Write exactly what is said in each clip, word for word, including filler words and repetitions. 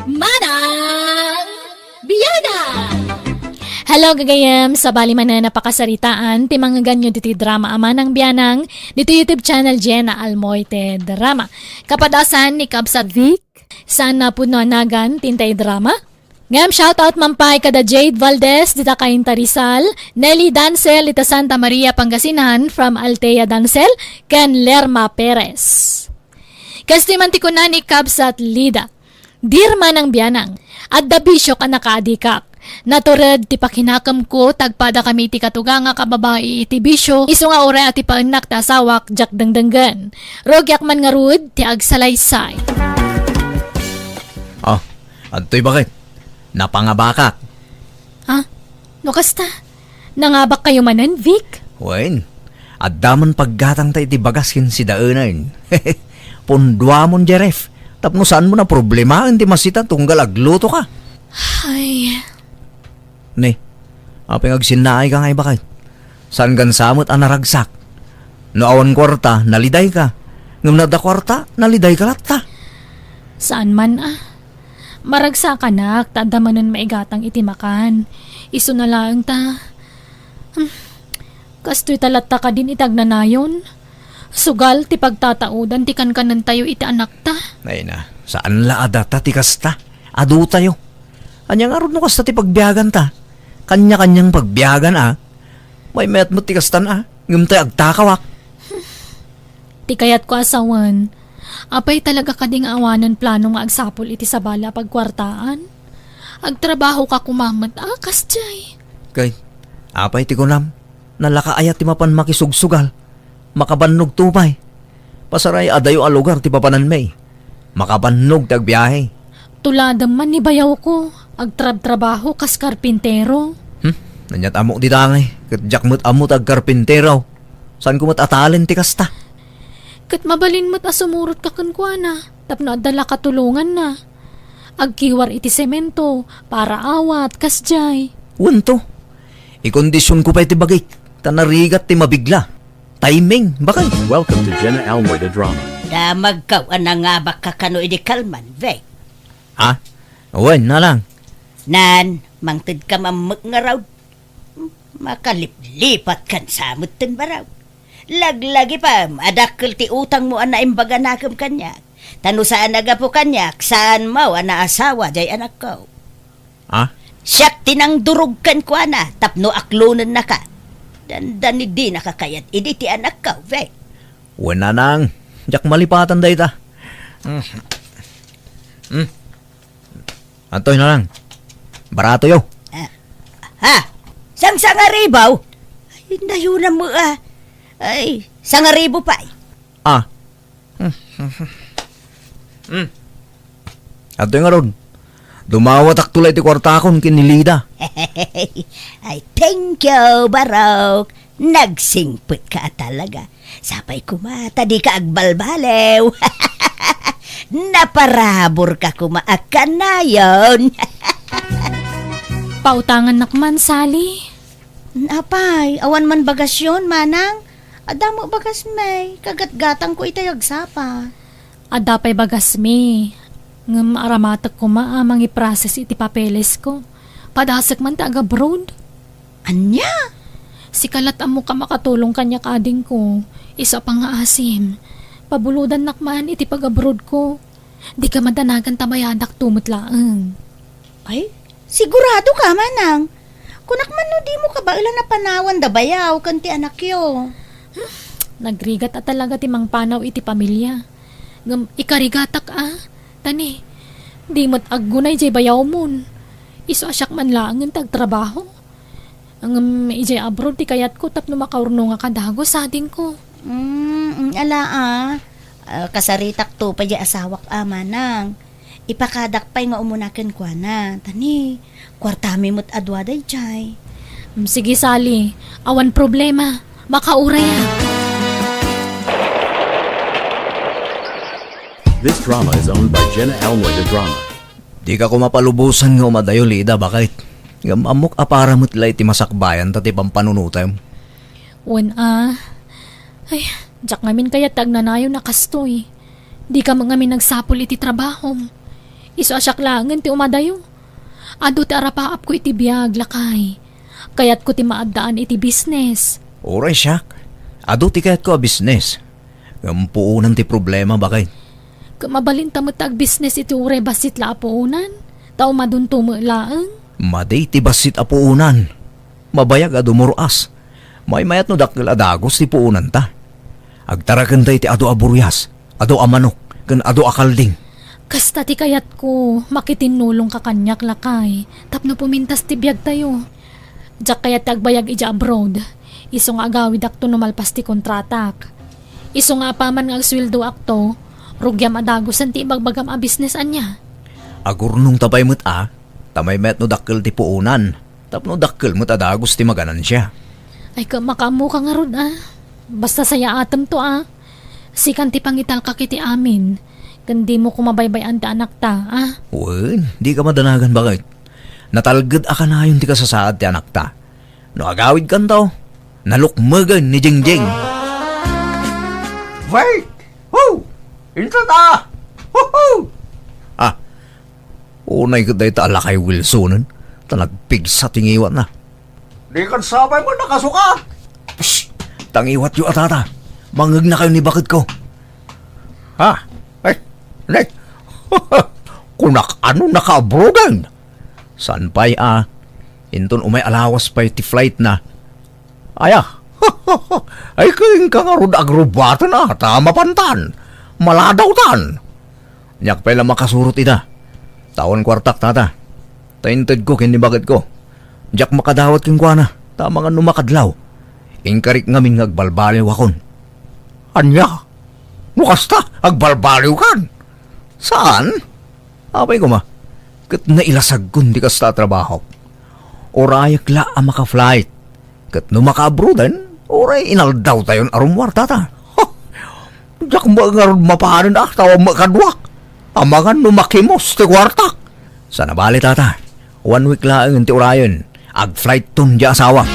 Manang Bianang! Hello, gagayem! Sabali manen a pakasaritaan ti mangngeganyo ditoy drama a Manang Bianang ditoy YouTube channel Jenna Almoite Drama. Kapadasan ni Kabsat Vic, saan a pudno a nagan ti intay drama? Ngem shoutout man pay kada Jade Valdez dita Cainta, Rizal, Nelly Dancel dita Santa Maria, Pangasinan, from Althea Dancel, ken Lerma Perez. Kastoy man ti kuna ni Kabsat Lida, "Dear Manang Bianang, adda bisiok a nakaadikak. Natured ti pakinakemko, tagpadakami iti katugangak a babai iti bisio, isu nga uray a ti paennak ti asawak, diak dengdenggen. Rugiak man ngarud ti agsalaysay." Ah, adtoy baket. Napangabakak. Ah, no kasta, nangabakkayo manen, Vic? Wen, adda man paggatangta iti bagas ken sidaenen. Punduamon, Jeref, tapno saanmo a problemaen ti masita tunggal aglutoka. Ay. Ne, apay nga agsinnaayka nga ibaket? Saan gansa met a naragsak? No awan kuarta, nalidayka. Ngem no adda kuarta, nalidayka latta. Saan man a. Maragsakanak ta adda manen maigatang iti makan. Isuna laeng ta, hmm, kastoy ta latta kadin iti agnanayon. Sugal ti pagtataodan ti kankanentayo iti anakta. Ay na, saan la a data ti kasta. Adutayo. Ania ngarud no kasta ti pagbiaganta? Kanya-kanyang pagbiagan a. Maymayat met ti kastan a. Ngem tay agtakawak. Ti kayatko a sawen, apay talaga kadi nga awanen plano nga agsapul iti sabali a pagkuartaan? Agtrabahoka koma met a, kasdiay. Kay, apay ti kunam? Nalaka aya ti mapan makisugsugal? Makabannogto pay. Pasaray adayo a lugar ti papananmi. Makabannog ti agbiahe. Tuladem man ni bayawko, agtrabtrabaho kas karpintero. Hmm? Aniat ammok dita ngay, ket diak met ammo ti agkarpintero. Saanko met a talent ti kasta? Ket mabalin met a sumurotka kenkuana, tapno adda la katulonganna. Agkiwar iti semento, para awat, kasdiay. Wen to. Ikondisionko pay ti bagik, ta narigat ti mabigla. Timing, baket. Welcome to Jenna Almoy the Drama. Damagkaw a nangabakka kano idi kalman, Vic. Ah? Wen, nanang. Nan, mangtedka mammek ngarud. Makaliplipatkan sa met ten baraw. Laglagipem a dakkel ti utangmo a naimbaganakem kaniak. Ta no saan a gapu kaniak, saanmo a naasawa jay anakko. Ah? Siak ti nangdurog kenkuana tapno aklonennaka. Dandani dinaka kayat idi ti anakko, Vic. Wen, nanang, diak malipatan dayta. Mm. Mm. Antoy, nanang? Baratoyo. Ah. Ha? Sangsangaribo? Ay, nayunam mo, ah. Ay, sangaribo pay. Ah. Hmm. Adtoy ngarud, dumawatakto la iti kuartakon ken ni Lida. Ay, thank you, barok. Nagsingpetka a talaga. Sapay koma ta dika agbalbaliw. Naparaburka koma a kanayon. Pautangannak man, Sally. Apay, awan man bagasyon, manang? Adda met bagasmi, kagatgatangko itay agsapa. Adda pay bagasmi, ngem aramatek koma a mangiprocess iti papelesko. Padasek man ti agabroad. Ania? Sika lat ammok a makatulong kaniak, adingko. Isu a pangngaasim. Pabulodannak man iti pagabroadko. Dika madanagan ta bayadakto met laeng. Ay, sigurado ka, manang? Kunak man no dimo kabaelan a panawan da bayaw ken ti anakyo. Nagrigat a talaga ti mangpanaw iti pamilya. Ngem ikarigatak a, tani, di met aggunay jay bayawmon. Isu a siak man laengen ti agtrabaho. Ngem idiay abroad ti kayatko tapno makaurnongak a dagus, adingko. Mm, mm, ala a. Ah, kasaritakto pay diay asawak a, manang. Ipakadak pay nga umuna kenkuana. Tani, kuartami met a dua daydiay. Mm, sige, Sally. Awan problema. Makauray a. This drama is owned by Jenna Almoy the Drama. Dika koma palubosan nga umadayo, Lida, baket? Ngem ammok a para met la iti masakbayanta ti pampanunotem. Wen a. Ay, diak ngamin kayat ti agnanayon a kastoy. Dika met ngamin agsapul iti trabahom. Isu a siak laengen ti umadayo. Adu ti arapaapko iti biag, lakay. Kayatko ti maaddaan iti business. Uray siak, adu ti kayatko a business. Ngem puonan ti problema, baket. Ket mabalinta met ta agbusiness iti uray bassit la a puonan, ta umadunto met laeng. Madi ti bassit a puonan. Mabayag a dumur-as. Maymayat no dakkel a dagus ti puonanta. Agtarakenta iti adu a burias, adu a manok, ken adu a kalding. Kasta ti kayatko, makitinnulongka kaniak, lakay, tapno pumintas ti biagtayo. Diak kayat ti agbayag idiay abroad, isu nga agawidakto no malpas ti kontratak. Isu nga apaman nga agsueldoakto, rugiam a dagusen ti ibagbagam a business ania. Agurnongta pay met a, ta maymayat no dakkel ti puonan, tapno dakkel met a dagus ti maganansia. Ay, ka-, makaammoka ngarud a. Basta sayaatemto a. Sikan ti pangitalka iti amin, ken dimo koma baybay-an ti anakta, a? Wen, dika madanagan, baket. Natalged a kanayon ti kasasaad ti anakta. No agawidkanto, nalukmegen ni Jingjing. Wait! Ho! Inta ta! Ho-ho! Ah, unay ket dayta a lakay Wilsonen, ta nagpigsa ti ngiwatna. Dikan sapay met a kasuka. Psst! Tangiwatyo a, tata. Mangegnakayo ni baketko. Ha? Ay, nay. Kunak, ano, nakaabrogan? Saan pay a? Inton umay a lawas pay ti flightna. Aya. Ay, kenka ngarud agrubaten a, ta mapantan. Maladawtan. Diak pay la makasurot ida. Ta awan kuartak, tata. Ta intedko ken ni baketko. Diak makadawat kenkuana, ta amangan no makadlaw. Inkarik ngamin nga agbalbaliwakon. Ania? No kasta, agbalbaliwkan? Saan? Apay koma, ket nailasagkon ti kasta a trabaho. Urayek la a maka-flight. Ket no makaabroaden, uray inaldawtayon a rummuar, tata. Diak met ngarud mapanen a, ta awan met kaduak. Amangan no makimos ti kuartak. Sana bale, tata. One week laeng ti urayen. Ag-flight ton diay asawa.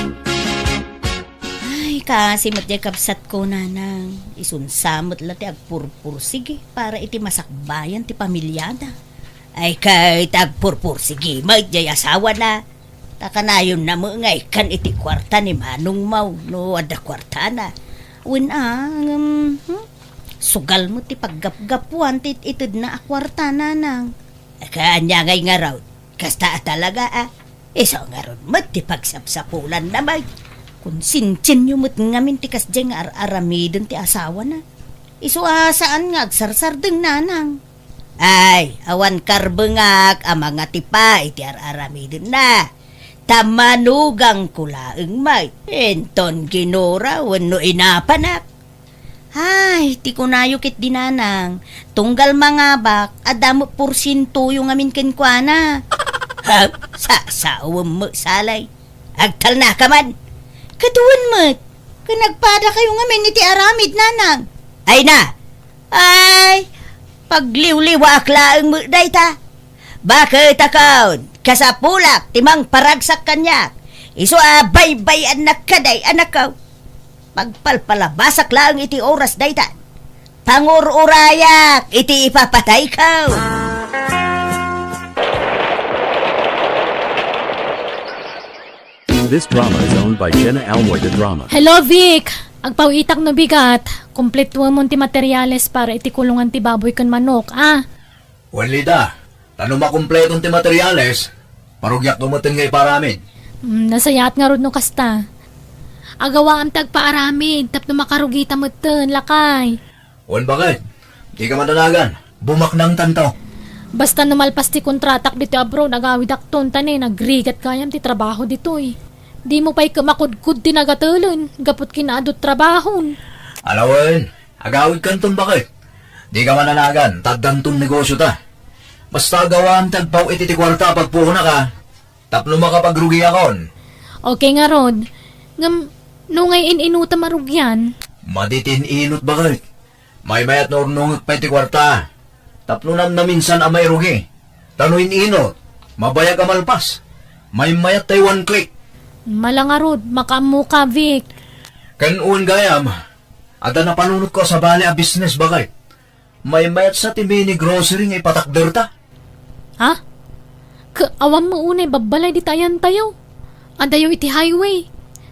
Ay, kaasi met diay kabsatko, nanang. Isunsa met la ti agpurpursigi para iti masakbayan ti pamiliada. Ay, ket agpurpursigi met diay asawana. Ta kanayonna met nga ikkan iti kuarta ni manongmo no adda kuartana. Wen a, ngem, hmm? Sugal met ti paggapgapuan ti it-itedna a kuarta, nanang. Ket ania ngay ngarud? Kasta a talaga, a? Isu ngarud met ti pagsapsapulanna, bay. Konsensianyo met ngamin ti kasdiay nga ar-aramiden ti asawana. Isu a saan nga agsarsardeng, nanang. Ay, awan karbengak a mangatipa iti ar-aramidenna. Ta manugangko laeng met. Inton ginura wenno inapanak. Ay, ti kunayo ketdi, nanang, tunggal mangabak, adda met porsientoyo ngamin kenkuana. Ha? Sa-, saawem met, salay. Agtalnaka man. Ket wen met, ken agpadakayo ngamin iti aramid, nanang. Ay na! Ay, pagliwliwaak laeng met dayta. Baket a kon, kasapulak ti mangparagsak kaniak. Isu a baybay-annak kadi, anakko. Pagpalpalabasak laeng iti oras dayta. Pangur-urayak iti ipapatayko. This drama is owned by Jenna Almoy de Drama. Hello, Vic! Agpaw-itak no bigat. Kumpletuemon ti materiales para iti kulongan ti baboy ken manok, a? Wen, Lida, ta no makumpleton ti materiales, marugiakto metten nga iparamid. Mm, nasayaat ngarud no kasta. Agawaam ti agpaaramid tapno makarugita metten, lakay. Wen, baket, dika madanagan, bumaknangtanto. Basta no malpas ti kontratak ditoy abroad, agawidakton ta ne, nagrigat gayam ti trabaho ditoy. Dimo pay ket makudkod ti nagatelen, gapu ti kinaadu ti trabahon. Ala wen, agawidkanton, baket. Dika madanagan, ta addanton negosiota. Basta agawaam ti agpaw-it iti kuarta a pagpuonaka, tapno makapagrugiakon. Okay ngarud. Ngem, no ngay in-inutam a rugian? Madi ti in-inut, baket. Maymayat no urnongek pay ti kuarta. Tapno namnaminsan a mairugi. Ta no in-inut, mabayag a malpas. Maymayat tay one click. Mala ngarud, makaammoka, Vic. Ken wen gayam, adda napanunotko a sabali a business, baket. Maymayat sa ti mini grocery nga ipatakderta. Ha? Ka, awan mo unay babbalay dita ayantayo. Adayo iti highway.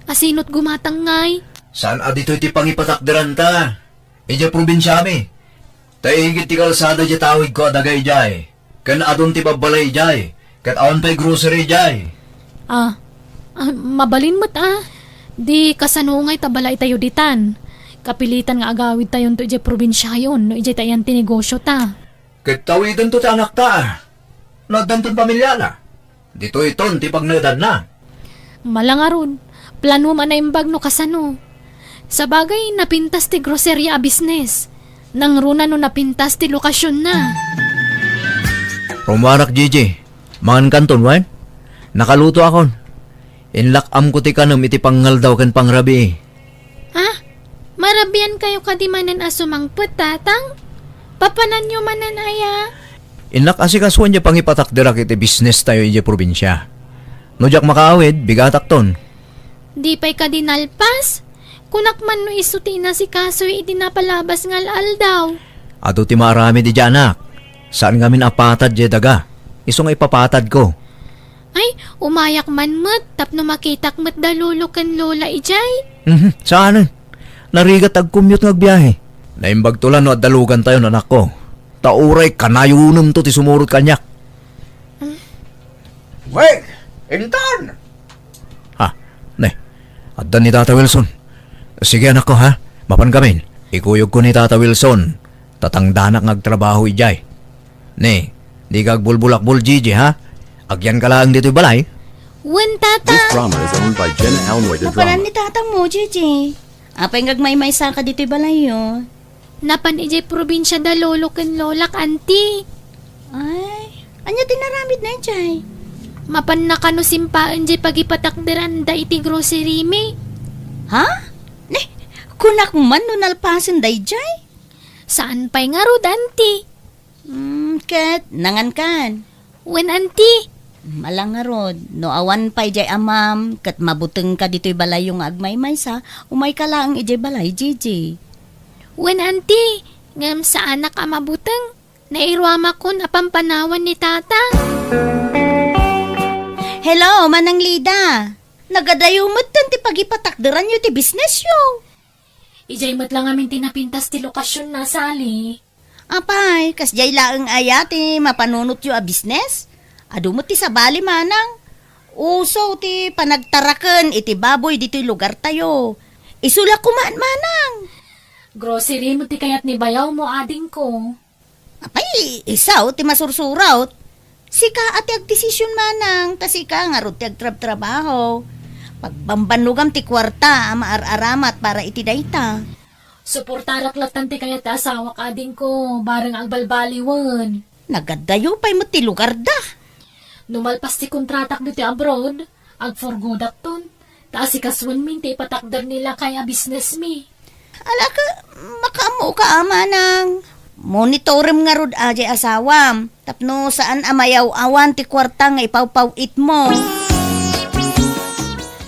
Asinot gumatang ngay? Saan a ditoy ti pangipatakderanta? Idiay probinsiami. Ta igid ti kalsada diay tawidko a daga idiay. Ken adun ti babbalay idiay. Ket awan pay grocery idiay. Ah, ah, mabalin met a. Di kasano ngay ta balaytayo ditan. Kapilitan nga agawidtayonto idiay probinsiayon no idiay ta ayan ti negosiota. Ket tawidento ti anakta. No addanton pamiliana. Ditoyton ti pagnaedanna. Malangarud, planom a naimbag no kasano. Sabagay, napintas ti groceria a bisnes. Nangruna no napintas ti lokasionna. Rumuarak, Gigi. Mangankanton, wen? Nakalutoakon. Inlak-amko ti kanem iti pangngaldaw ken pangrabii. Ha? Marabiankayo kadi manen a sumangpet, Tatang? Papananyo manen aya? Innak asikasuan diay pangipatakderak iti bisnestayo idiay probinsia. No diak makaawid, bigatakton. Di pay kadi nalpas? Kunak man no isu ti inasikasoyo idi napalabas nga al-aldaw. Adu ti maaramid idiay anak. Saan ngamin a patad diay daga. Isu nga ipapatadko. Ay, umayak man met tapno makitak met da lolo ken lola idiay. Mhm, saanen. Narigat agcommute nga agbiahe. Naimbagto la no adda lugantayon, anakko. Ta uray kanayonemto ti sumurot kaniak. Weng! Intan! Ha? Ne, adda ni Tata Wilson. Sige, anakko, ha? Mapan kamin. Ikuyogko ni Tata Wilson. Tatangdanak nga agtrabaho idiay. Ne, dika agbulbulakbol, Gigi, ha? Agyanka laeng ditoy balay. Wen, Tata. This drama is owned by Jenna Almoy de Drama. Napanan ni Tata mo, Gigi? Apay nga agmaymaysaka ditoy balayyo? Napan idiay probinsia da lolo ken lolak, anti. Ay, ania ti naramidna idiay? Mapanna kano simpaen diay pagipatakderanda iti grocery mi. Ha? Ne, kunak man no nalpasen daydiay? Saan pay ngarud, anti. Hmm, ket nangankan? Wen, anti. Ala ngarud, no awan pay diay amam ket mabutengka ditoy balayyo nga agmaymaysa, umayka laeng idiay balay, Gigi. Wen, anti, ngem saanak a mabuteng. Nairuamakon a pampanawan ni Tata. Hello, Manang Lida. Nagadayo metten ti pagipatakderanyo ti bisnesyo. Idiay met la ngamin ti napintas ti lokasionna, Sally. Apay, kasdiay laeng aya ti mapanunotyo a bisnes? Adu met ti sabali, manang. Uso ti panagtaraken iti baboy ditoy lugartayo. Isu la koma, manang. Grocery met ti kayat ni bayawmo, adingko. Apay, isu ti masursurat. Sika a ti agdesision, manang, ta sika ngarud ti agtrabtrabaho. Pagbambannogam ti kuarta a maar-aramat para iti dayta. Suportarak lattan ti kayat ti asawak, adingko, bareng agbalbaliwen. Nagadayo pay met ti lugarda. No malpas ti kontratak ditoy abroad, agforgodakton. Ta asikasuenmin ti ipatakder ni lakay a bisnesmi. Ala ka, makaammoka a, manang. Monitorem ngarud a diay asawam, tapno saan a mayaw-awan ti kuarta nga ipawpaw-itmo.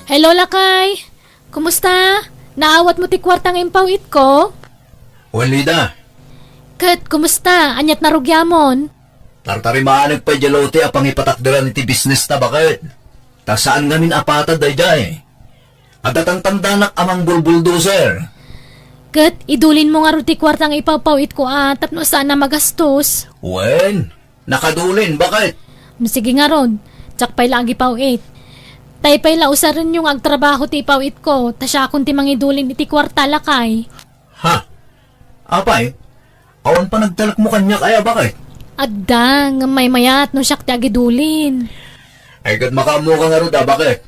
Hello, lakay. Kumusta? Naawatmo ti kuarta nga impaw-itko? Wen, Lida. Ket kumusta? Aniat narugiamon? Tartarimanek pay diay lote a pangipatakderan iti bisnesta, baket. Ta saan ngamin a patad daydiay. Adda tangtangdanak a mangbulbuldoser. Ket idulinmo ngarud ti kuarta nga ipawpaw-itko a tapno saan a magastos. Wen, nakadulin, baket. Sige ngarud, diak pay la agipaw-it. Tay pay la usarenyo nga agtrabaho ti ipaw-itko, ta siakon ti mangidulin iti kuarta, lakay. Ha? Apay, awan panagtalekmo kaniak aya, baket? Adda, ngem maymayat no siak ti agidulin. Ay, ket makaammoka ngarud a, baket?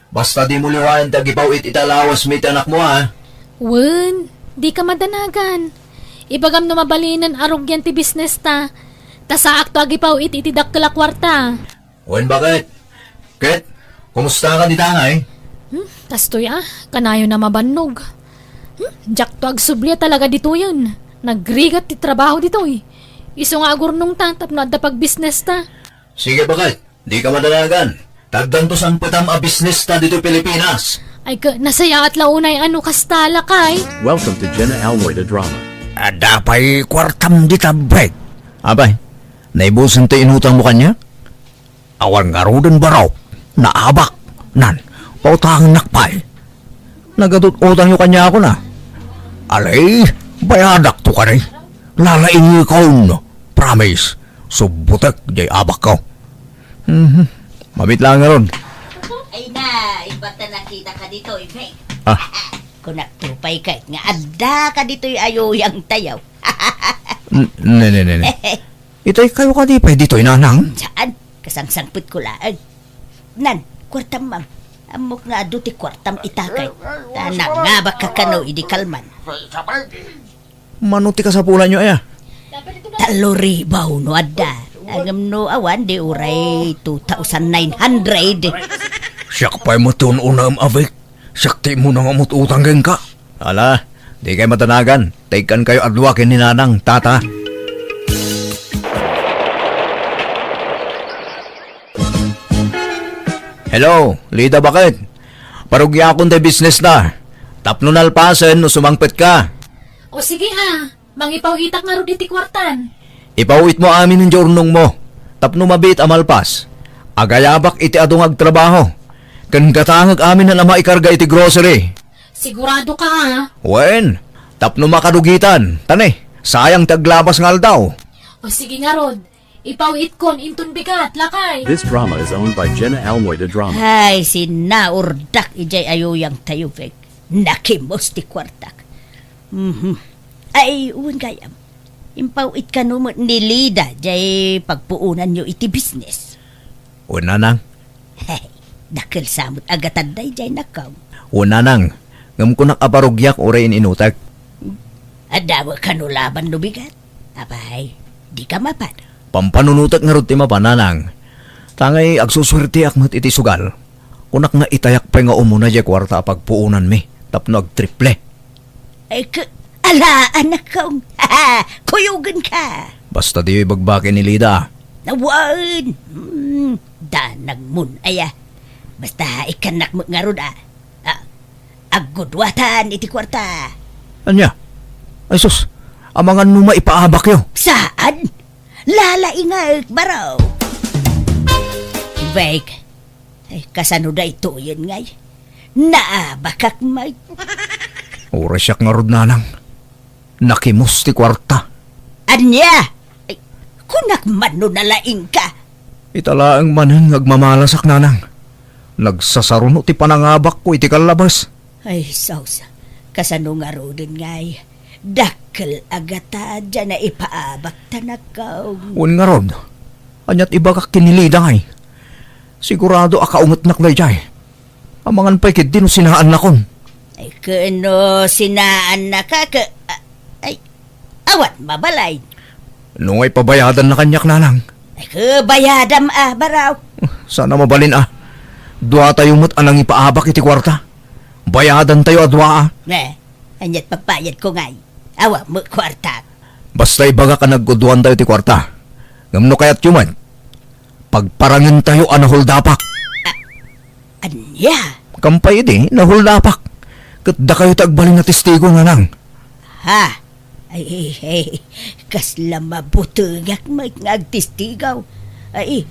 Basta dimo liwaen ti agipaw-it iti alawasmi iti anakmo, a. Wen, dika madanagan. Ibagam no mabalinen a rugian ti bisnesta, ta saakto agipaw-it iti dakkel a kuarta. Wen, baket? Ket, kumusta ka dita ngay? Hmm, kastoy a, kanayon a mabannog. Hmm, diakto agsubli a talaga ditoyen. Nagrigat ti trabaho ditoy. Isu nga agurnongta tapno adda pagbisnesta. Sige, baket, dika madanagan. Ta addanto sangpetam a bisnesta ditoy Pilipinas. Ay, ka, nasayaat la unay a no kasta, lakay. Welcome to Jenna Almoy the Drama. Adda pay kuartam dita, Brad? Apay, Naibusen ti inutangmo kaniak? Awan ngaruden, barok. Naabak. Nan, pautangennak pay. Nagadut-utangyo kaniak, kuna. Alay, bayadakto kadi. Lalaingekon. Promise. Subbotek jay abakko. Mhm. Mabit lang ngarud. Ay na, imbag ta nakitaka ditoy, Bek. Ah. Kunak to pay ket nga addaka ditoy a yuyang tayo. N-, ne, ne, ne, ne. Itay kayo kadi pay ditoy, nanang? Saan? Kasangsangpetko laeng. Nan, kuartam, ma'am. Ammok nga adu ti kuartam ita ket ta nangabakka kano idi kalman. Mano ti kasapulanyo aya? Tallo ribu no adda. Ngem no awan, di uray two thousand nine hundred. Siak pay met ti un-unam, Avik. Siak ti immuna nga umut-utang kenka. Ala, dikay madanagan. Ta ikkankayo a dua ken ni Nanang, Tata. Hello, Lida, baket? Parugiakon ti business na. Tapno nalpasen no sumangpetka. O sige a, mangipaw-itak ngarud iti kuartan. Ipaw-itmo amin idiay urnongmo. Tapno mabiit a malpas. Agayabak iti adu nga agtrabaho. Ken gatangek amin a maikarga iti grocery. Sigurado ka, a? Wen, tapno makadugitan. Ta ne, sayang ti aglabas nga aldaw. O sige ngarud, ipaw-itkon inton bigat, lakay. This drama is owned by Jenna Almoy de Drama. Ay, sinaurdak idiay a yuyang tayo, Bek. Nakimos ti kuartak. Mhm. Ay, wen gayam. Impaw-it kano met ni Lida, jay pagpuonanyo iti business. Wen, Nanang. Hey, dakkel sa met a gatad daydiay, nakkaw. Wen, Nanang, ngem kunak a parugiak uray in-inutek. Adda met kano laban no bigat. Apay, dika mapan. Pampanunotek ngarud ti mapan, Nanang. Ta ngay agsusuerteak met iti sugal. Kunak nga itayak pay nga umuna jay kuarta a pagpuonanmi tapno agtriple. Ay, ka-, ala, anak kong. Kuyogenka. Basta diyo ibagbaki ni Lida. Awan. Hmm, danagmon aya. Basta ikkannak met ngarud, a. A, agguduatan iti kuarta. Ania? Ay sus, amangan no maipaabakyo. Saan? Lalaingek, baro. Bek, ay, kasano daytoyen ngay? Naabakak met. Uray siak ngarud, Nanang. Nakimos ti kuarta. Ania? Ay, kunak man no nalaingka. Ita laeng manen nga agmamalasak, Nanang. Nagsasaruno ti panangabakko iti kallabas. Ay, sausa. Kasano ngaruden ngay? Dakkel a gatad diay naipaabak, tanakkaw. Wen ngarud, aniat ibagak ken ni Lida ngay? Sigurado a kaungetnak daydiay. Amangan pay ketdi no sinaannakon. Ay, ken no sinaannaka, ke-, a-, ay, awan mabalin. No ngay pabayadanna kaniak, Nanang? Ay, ke, bayadam a, baro. Saan a mabalin a. Duatayo met a nangipaabak iti kuarta. Bayadantayo a dua a. Ne, aniat pagbayadko ngay? Awan met kuartak. Basta ibagak a nagguduantayo ti kuarta. Ngem no kayatyo met, pagparangentayo a nahuldapak. A-, ania? Kampay idi, nahuldapak. Ket dakayo ti agbalin a testigo, Nanang. Ha? Ay, ay, ay, kasla mabutengak met nga agtestigo. Ay,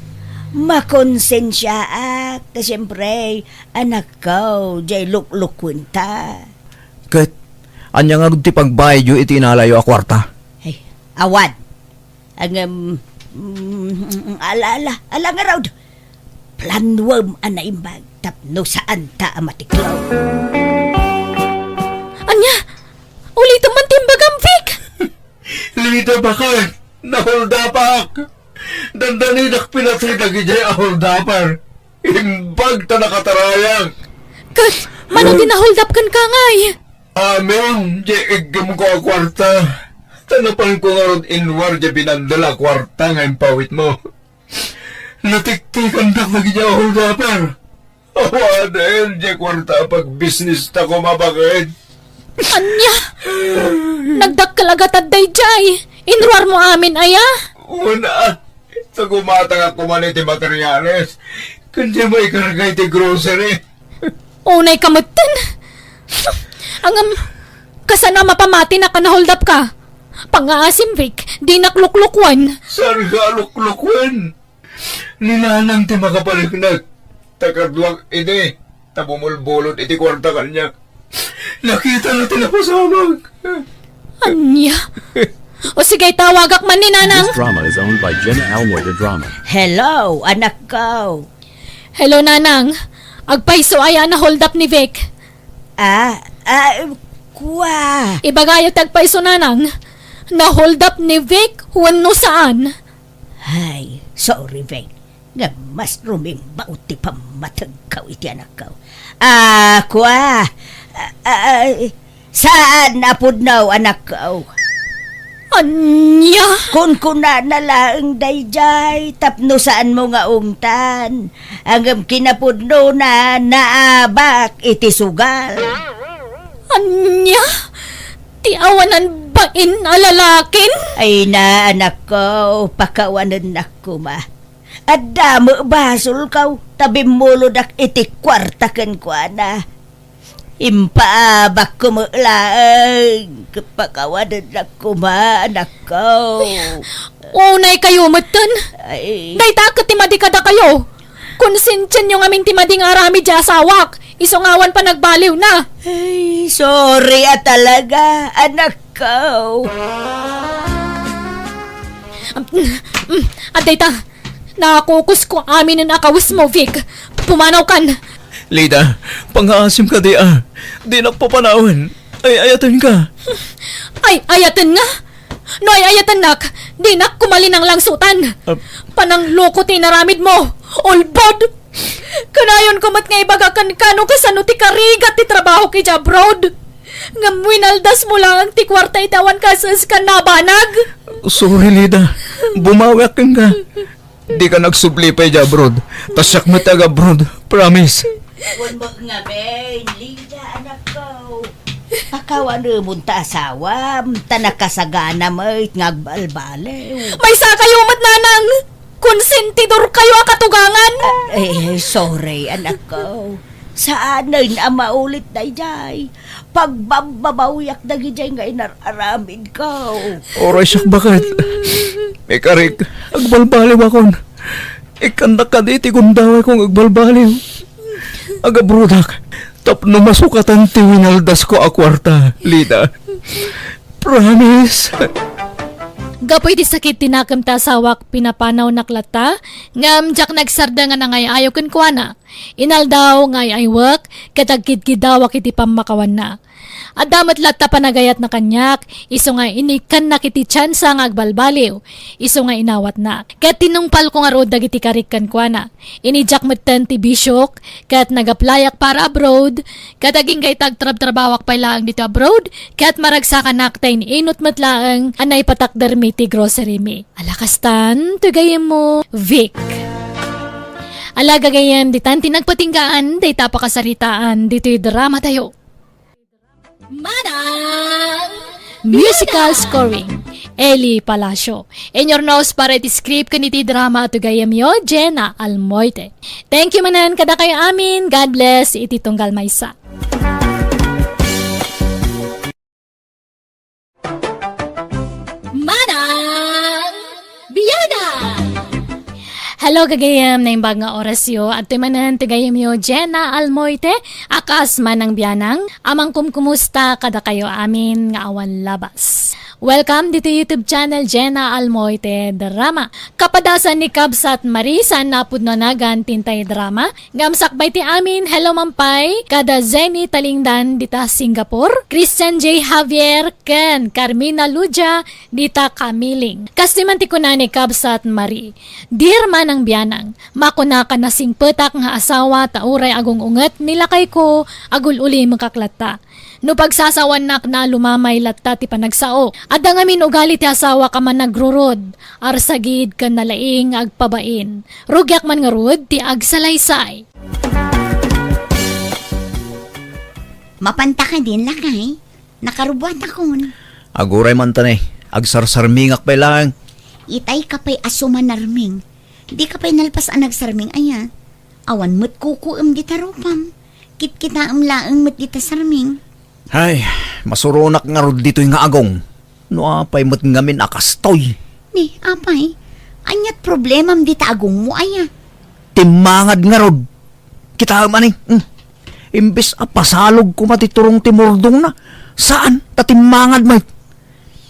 makonsensiaak, ta siempre, anakko, jay luklukuenta. Ket, ania ngarud ti pagbayadyo iti inalayo a kuarta? Ay, awan. Ngem, mm, ala, ala, ala ngarud. Planuem a naimbag tapno saanta a matiklaw. Ania? Ulitem man ti imbagam, Vic! Lida, baket, nahuldapak! Dandanidak pinatay dagidiay a huldaper. Imbag ta nakatarayak. Ket, mano ti nahuldap kenka ngay? Amin, jay iggemko a kuarta. Ta napanko ngarud inruar jay binandel a kuarta nga impawitmo. Natiktikandak dagidiay a huldaper. Awanen jay kuarta a pagbisnista koma, baket. Ania? Nagdakkel a gatad daydiay. Inruarmo amin aya? Una, ta gumatangak koma iti materiales ken jay maikarga iti grocery. Unay ka metten. Ngem, kasano a mapamatinak a nahuldapka? Pangngaasim, Vic, dinak luklukuen. Saan nga luklukuen? Ni Nanang ti makapaliknek. Ta kaduak idi, ta bumulbulod iti kuarta kaniak. Nakitana ti napasamak. Ania? O sige, tawagak man ni Nanang. This drama is owned by Jenna Almoy, the drama. Hello, anakko. Hello, Nanang. Agpayso aya a na-hold up ni Vic? Ah, ah, kua. Ibagayo ti agpayso, Nanang. Na-hold up ni Vic wenno saan? Ay, sorry, Vic. Ngem mas rumimbaw ti pammateg iti anakko. Ah, kua. Ah, ah, saan a pudno, anakko. Ania? Kunkunana laeng daydiay tapno saanmo nga ungtan. Ngem kinapudnona, naabak iti sugal. Ania? Ti awanan bain a lalakin? Ay na, anakko, pakawanennak koma. Adda met basolko, ta bimmulodak iti kuarta kenkuana. Impaabakko met laeng, pakawanennak koma, anakko. Unaykayo metten. Ay. Dayta ket ti madi kadakayo. Konsensianyo ngamin ti madi nga aramid ti asawak, isu nga awan panagbaliwna. Ay, sorry a talaga, anakko. Mm, mm, adda ita. Nakukusko aminen a kawesmo, Vic. Pumanawkan. Lida, pangngaasim kadi a. Dinak papanawen. Ay-ayatenka. Ay-ayatenna? No ay-ayatennak, dinak koma linanglangsotan. Ah. Panangloko ti inaramidmo. Ulbod! Kanayonko met nga ibaga kenka no kasano ti karigat ti trabahok idiay abroad. Ngem winaldasmo laeng ti kuarta iti awan kaeskan a banag. Sorry, Lida. Bumawiak kenka. Dika agsubli pay idiay abroad. Ta siak met ti ag-abroad. Promise. Wen met ngamin, Lida, anakko. Pakawanemon ta asawam, ta nakasagana met nga agbalbaliw. Maysakayo met, Nanang! Konsentidorkayo a katugangan! Ah, eh, sorry, anakko. Saanen a maulit daydiay. Pagbabbabawiak dagidiay nga inar-aramidko. Uray siak baket. Ikarik, agbalbaliwakon. Ikkannak kadi ti gundawayko nga agbalbaliw. Agabrodak tapno masukatan ti winaldasko a kuarta, Lida. Promise. Gapu iti sakit ti nakem ti asawak, pinapanawnak latta, ngem diak nagsardeng a nangay-ayo kenkuana. Inaldaw nga ay-aywek ket agkidkidawak iti pammakawanna. Adda met latta panagayatna kaniak, isu nga inikkannak iti tiansa nga agbalbaliw, isu nga inawatnak. Ket tinungpalko ngarud dagiti karik kenkuana. Inidiak metten ti bisiok, ket nag-applyak para abroad, ket agingga ita agtrabtrabawak pay laeng ditoy abroad, ket maragsakanak ta in-inut met laeng a naipatakdermi ti grocerymi. Ala kastan, toy gayyemmo, Vic. Ala gagayyem, ditan ti nagpatinggaan dayta a pakasaritaan ditoy dramatayo. Manang Musical scoring, Eli Palacio. Inyurnos para iti script ken iti drama a toy gayyemyo, Jenna Almoite. Thank you manen kadakayo amin. God bless iti tunggal maysa. Manang Biana! Hello, gagayyem, naimbag nga orasyo. Adtoy manen ti gayyemyo, Jenna Almoite, a kas Manang Bianang, a mangkumkumusta kadakayo amin nga awan labas. Welcome ditoy YouTube channel, Jenna Almoite Drama. Kapadasan ni Kabsat Marie, saan a pudno a nagan ti intay drama, ngem sakbay ti amin, hello man pay, kada Zenny Talingdan dita Singapore, Christian J Javier, ken Carmina Ludia dita Kamiling. Kastoy man ti kuna ni Kabsat Marie, Dear Manang Bianang, makunaka nasingpetak nga asawa ta uray agung-unget ni lakayko, agul-ulimekak latta. No pagsasawannak na lumamay latta ti panagsao. Adda ngamin ugali ti asawak a managrurod, arsagid ken nalaing nga agpabain. Rugiak man ngarud ti agsalaysay. Mapanta kadin, lakay? Nakarubuatakon. Aguray man ta ne, agsarsarmingak pay laeng. Itay ka pay a sumanarming. Di ka pay nalpas a nagsarming aya. Awan met kukuem dita rupam. Kitkitaem laeng met dita sarming. Ay, masuronak ngarud ditoy nga agong. No apay met ngamin a kastoy. Ni, apay, ania't problemam dita agongmo aya? Timmangad ngarud. Kitaem, ani? Hmm. Imbes a pasalog koma ti turong ti murdongna, saan ta timmangad met.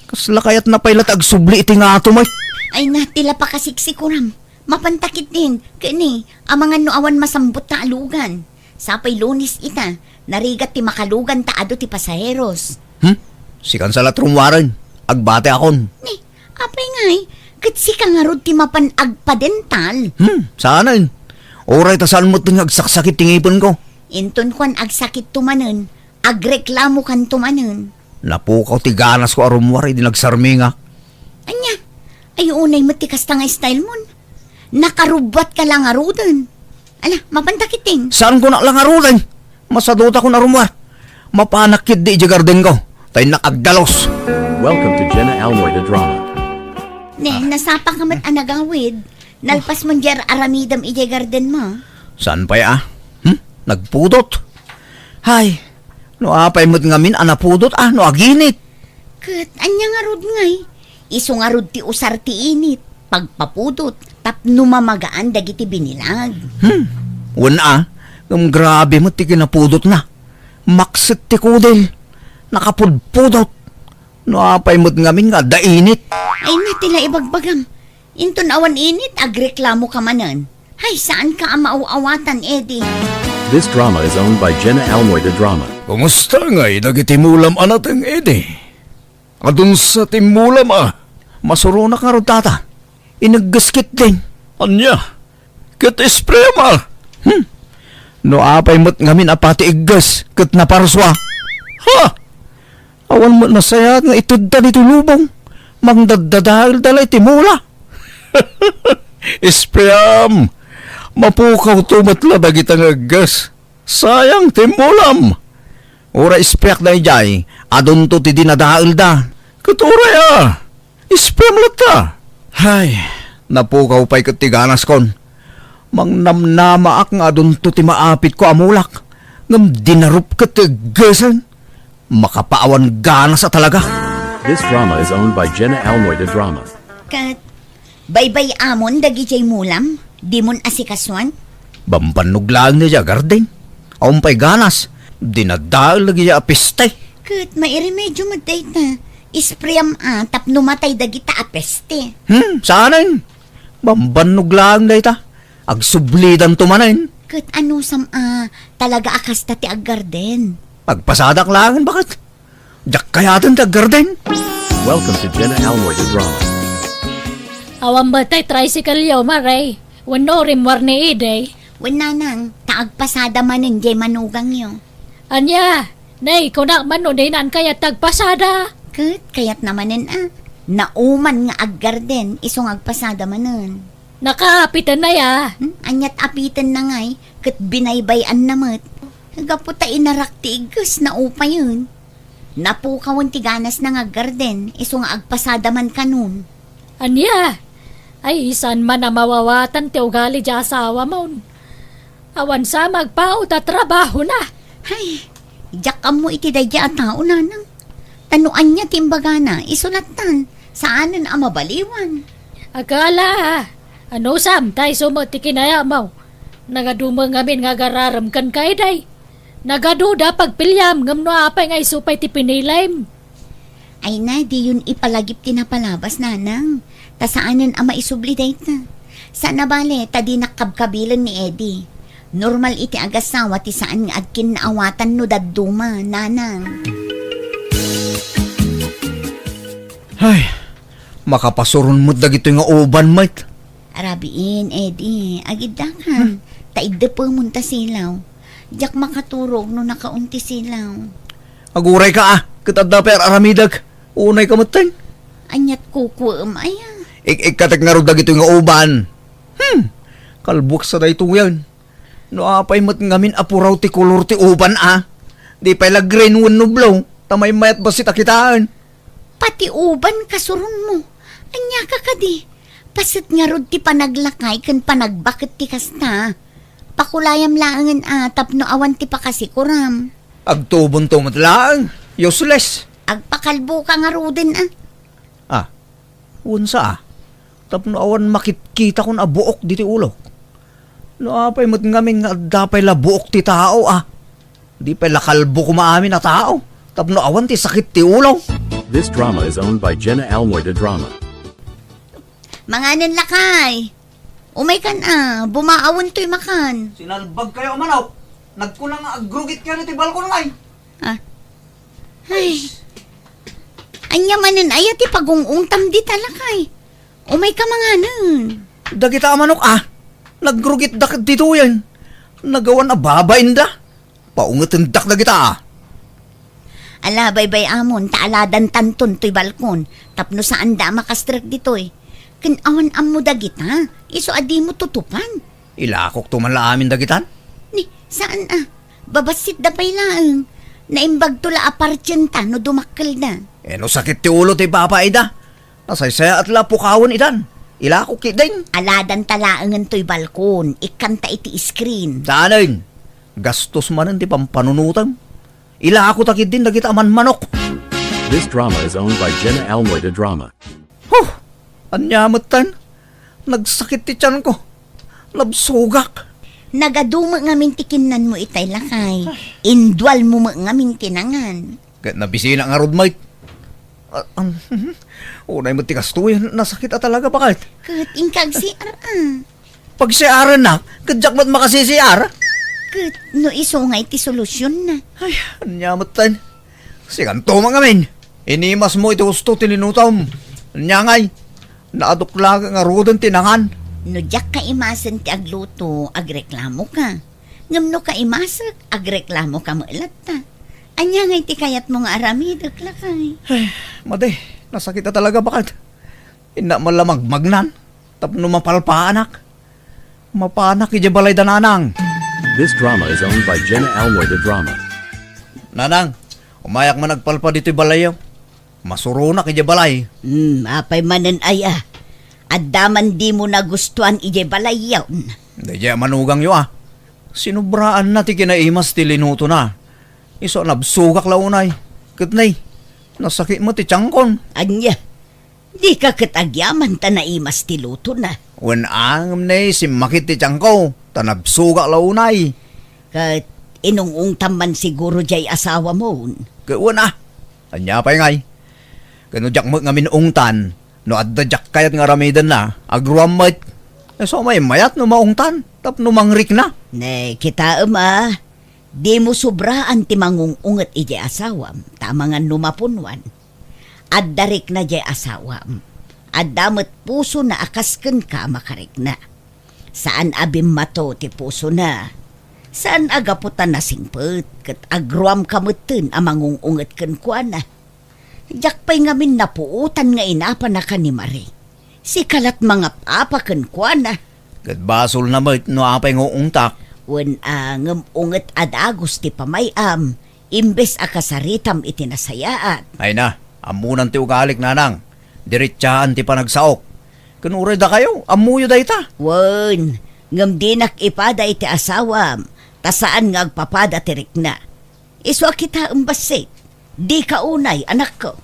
Kasla kayatna pay la ti agsubli iti ngato met. Ay na, ti la pakasiksikuram. Mapanta ketdin, ken ni, amangan no awan masambut ta alugan. Sapay Lunes ita, narigat ti makalugan ta adu ti pasaheros. Hmm? Sikan sa la ti rummuaren. Agbatiakon. Ni, apay ngay, ket sika ngarud ti mapan agpadental? Hmm, saanen. Uray ta saan met nga agsaksakit ti ngipenko. Inton kuan agsakitto manen, agreklamokanto manen. Napukaw ti ganasko a rummuar idi nagsarmingak. Ania? Ay, unay met ti kasta nga style mon. Nakarubbuatka la ngaruden. Ala, mapanta ketdin. Saanko la ngaruden? Masadutakon a rummuar. Mapanak ketdi idiay gardenko. Ta innak agdalus. Welcome to Jenna Almoy the Drama. Ne, nasapaka met a nagawid. Nalpas mon diay aramidem idiay gardenmo. Saan pay a? Hmm? Nagpudot? Hay, no apay met ngamin a napudot a, no aginit. Ket ania ngarud ngay? Isu ngarud ti usar ti init, pagpapudot, tapno mamagaan dagiti binilag. Hmm, wen a, ngem grabe met ti kinapudotna. Makset ti kudil, nakapudpudot. No apay met ngamin nga adda init. Ay na, ti la ibagbagam. Inton awan init, agreklamoka manen. Hay, saanka a maaw-awatan, Eddie. This drama is owned by Jenna Almoy the Drama. Kumusta ngay dagiti mulam a nateng, Eddie? Adunsa ti mulam a? Masuronak ngarud, tata. Inegges ketdin. Ania? Ket ispream a? Hmm. No apay met ngamin a pati egges ket naparsua. Ha? Awan met nasayaat nga itedda ditoy lubong. Mangdaddadaelda la iti mula. Ispream, mapukawto met la dagita nga egges. Sayang ti mulam. Uray ispreak daydiay, adunto ti dinadaelda. Ket uray a, ispream latta. Hay, napukaw pay ket ti ganaskon. Mangnamnamaak nga adunto ti maapitko a mulak, ngem dinarup ket ti eggesen. Makapaawan ganas a talaga. This drama is owned by Jenna Almoy the Drama. Ket baybay-amon dagidiay mulam, dimon asikasuan? Bambannog laeng daydiay a garden. Awan pay ganas, dinadael dagidiay a peste. Ket mairemedio met dayta, ispream a tapno matay dagita a peste. Hmm, saanen? Bambannog laeng dayta. Agsublidanto manen. Ket anusam a talaga a kasta ti aggarden? Agpasadak laeng, baket. Diak kayaten ti aggarden. Welcome to Jenna Almoy the Drama. Awan met tay tricycle-yo, Mare? Wenno rimmuar ni Eddie? Wen, nanang, ta agpasada manen diay manugangyo. Ania? Nay, kunak man no dinan kayat ti agpasada. Ket kayatna manen a. Nauman nga aggarden, isu nga agpasada manen. Nakaapiten na ya. Hmm? Aniat apiten na ngay, ket binaybay-anna met. Gapu ta inarak ti igges, naupayen. Napukawen ti ganasna nga aggarden, isu nga agpasada man kanon. Ania? Ay, saan man a mawawatan ti ugali diay asawamon. Awan sa magpaut a trabahona. Hay, diak ammo iti daydiay a tao, nanang. Ta no ania ti imbagana, isu lattan, saanen a mabaliwan. Agala, anusam, ta isu met ti kinayatmo. Nagadu met ngamin nga agararem kenka, Eddie. Nagaduda pagpiliam, ngem no apay nga isu pay ti pinilim? Ay na, diyon ipalagip ti napalabas, nanang. Ta saanen a maisubli dayta. Saan a bale, ta dinak kabkabilen ni Eddie. Normal iti agasawa ti saan nga agkinnaawatan no dadduma, nanang. Hay, makapasuron met dagitoy nga uban, Mike. Arabiin, Eddie, agiddakan. Hmm. Ta iddepemon ta silaw. Diak makaturog no nakaon ti silaw. Agurayka a, ket adda pay ar-aramidek. Unayka metten. Aniat kukuem aya? Ik-ikkatek ngarud dagitoy nga uban. Hmm, kalbuek sa daytoyen. No apay met ngamin a puraw ti kolor ti uban a, di pay la green wenno blue, ta maymayat bassit a kitaen. Pati uban kasuronmo. Aniaka kadi? Paset ngarud ti panaglakay ken panagbaket ti kasta. Pakulayam laengen a tapno awan ti pakasikuram. Agtubonto met laeng. Useless. Agpakalboka ngaruden a. Wen sa, tapno awan makitkitakon a buok ditoy ulok. No apay met ngamin nga adda pay la buok ti tao, a? Di pay la kalbo koma amin a tao, tapno awan ti sakit ti ulo. This drama is owned by Jenna Almoy de Drama. Manganen, lakay. Umay kan a, bumaawen toy makan. Sinalbag kayo a manok. Nagkuna nga agrugit kayo ti balkon ngay. Ah. Ay. Anya manen aya ti pagung-ungtam dita, lakay? Umay ka manganen. Dagita a manok, a. Nagrugitda ket ditoyen. Nagawan a babainda. Paungetendak dagita, a. Ala, baybay-amon, ta aladantanton toy balkon, tapno saanda a makastrek ditoy. Ken awan ammo dagita, isu a dimo tutupan. Ilakokto man la amin dagitan? Ni, saan a? Babassitda pay laeng. Naimbagto la a partienta no dumakkelda. E, no sakit ti ulo ti babaida, nasaysayaat la a pukawen idan. Ilakok ketdin. Aladanta laengen toy balkon, ikkanta iti screen. Saanen? Gastos manen ti pampanunotem. Ilakota ketdin dagita a manmanok. This drama is owned by Jenna Almoy de Drama. Huh! Ania metten? Nagsakit ti tianko. Nabsugak. Nagadu met ngamin ti kinnanmo itay, lakay. Indualmo met ngamin ti nangan. Ket nabisinak ngarud met. Ah, um, unay met ti kastoy, nasakit a talaga, baket. Ket inka ag-C R a. Pag-C R-ennak, ket diak met makasi-C R. Ket no isu ngay ti solusyon na. Ay, ania metten. Sikanto man ngamin. Inimasmo iti husto ti linutom. Ania ngay, naaduk laeng ngaruden ti nangan. No diak kaimasen ti agluto, agreklamoka. Ngem no kaimasek, agreklamoka met latta. Ania ngay ti kayatmo nga aramidek, lakay? Ay, madi, nasakit a talaga, baket. Innak man la magmagnan tapno mapalpaanak. Mapanak idiay balay da nanang. This drama is owned by Jenna Almoy de Drama. Nanang, umayak man agpalpa ditoy balayyo. Masuronak idiay balay. Hmm, apay manen aya? Adda man dimo nagustuan idiay balayyon? Daydiay a manugangyo, a. Sinubraanna ti kinaimas ti linutona. Isu a nabsugak la unay. Ket nay, nasakit met ti tiankon. Ania? Dika ket agyaman ta naimas ti lutona? Wen a, ngem ne, simmakit ti tianko, ta nabsugak la unay. Ket inung-ungtam man siguro diay asawamon? Ket wen a, ania pay ngay? Ket no diak met ngamin ungtan, no adda diak kayat nga aramidenna, agruam met. Isu a maymayat no maungtan, tapno mangrikna. Ne, kitaem a, dimo sobraan ti mangung-unget idiay asawam, ta amangan no mapunuan. Adda rikna diay asawam. Adda met pusona a kas kenka a makarikna. Saan a bimmato ti pusona. Saan a gapu ta nasingpet ket agruamka metten a mangung-unget kenkuana. Diak pay ngamin napuotan nga inapanaka ni Marie. Sika lat mangap-apa kenkuana. Ket basolna met no apay nga uungtak. Wen a, ngem unget a dagus ti pamay-am, imbes a kasaritam iti nasayaat. Ay na, ammonan ti ugalik, nanang. Diretsaan ti panagsaok. Ken uray dakayo, ammoyo dayta. Wen, ngem dinak ipada iti asawam, ta saan nga agpapada ti rikna. Isu a kitaem bassit. Dika unay, anakko.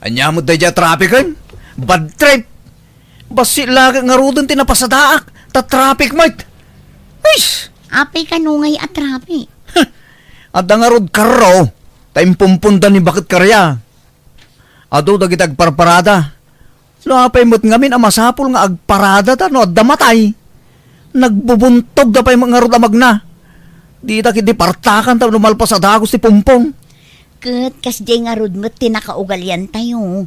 Ania met daydiay a trapikon? Bad trip! Bassit laeng ngaruden ti napasadaak, ta traffic met! Uys! Apay kano ngay a traffic? Adda ngarud karro, ta impumponda ni Baket Karya. Adu dagiti agparparada. No apay met ngamin a masapul nga agparadada no adda matay? Nagbubuntogda pay met ngarud a magna. Dita ketdi partakan tapno malpas a dagus ti pumpon. Ket kasdiay ngarud met ti nakaugaliantayo.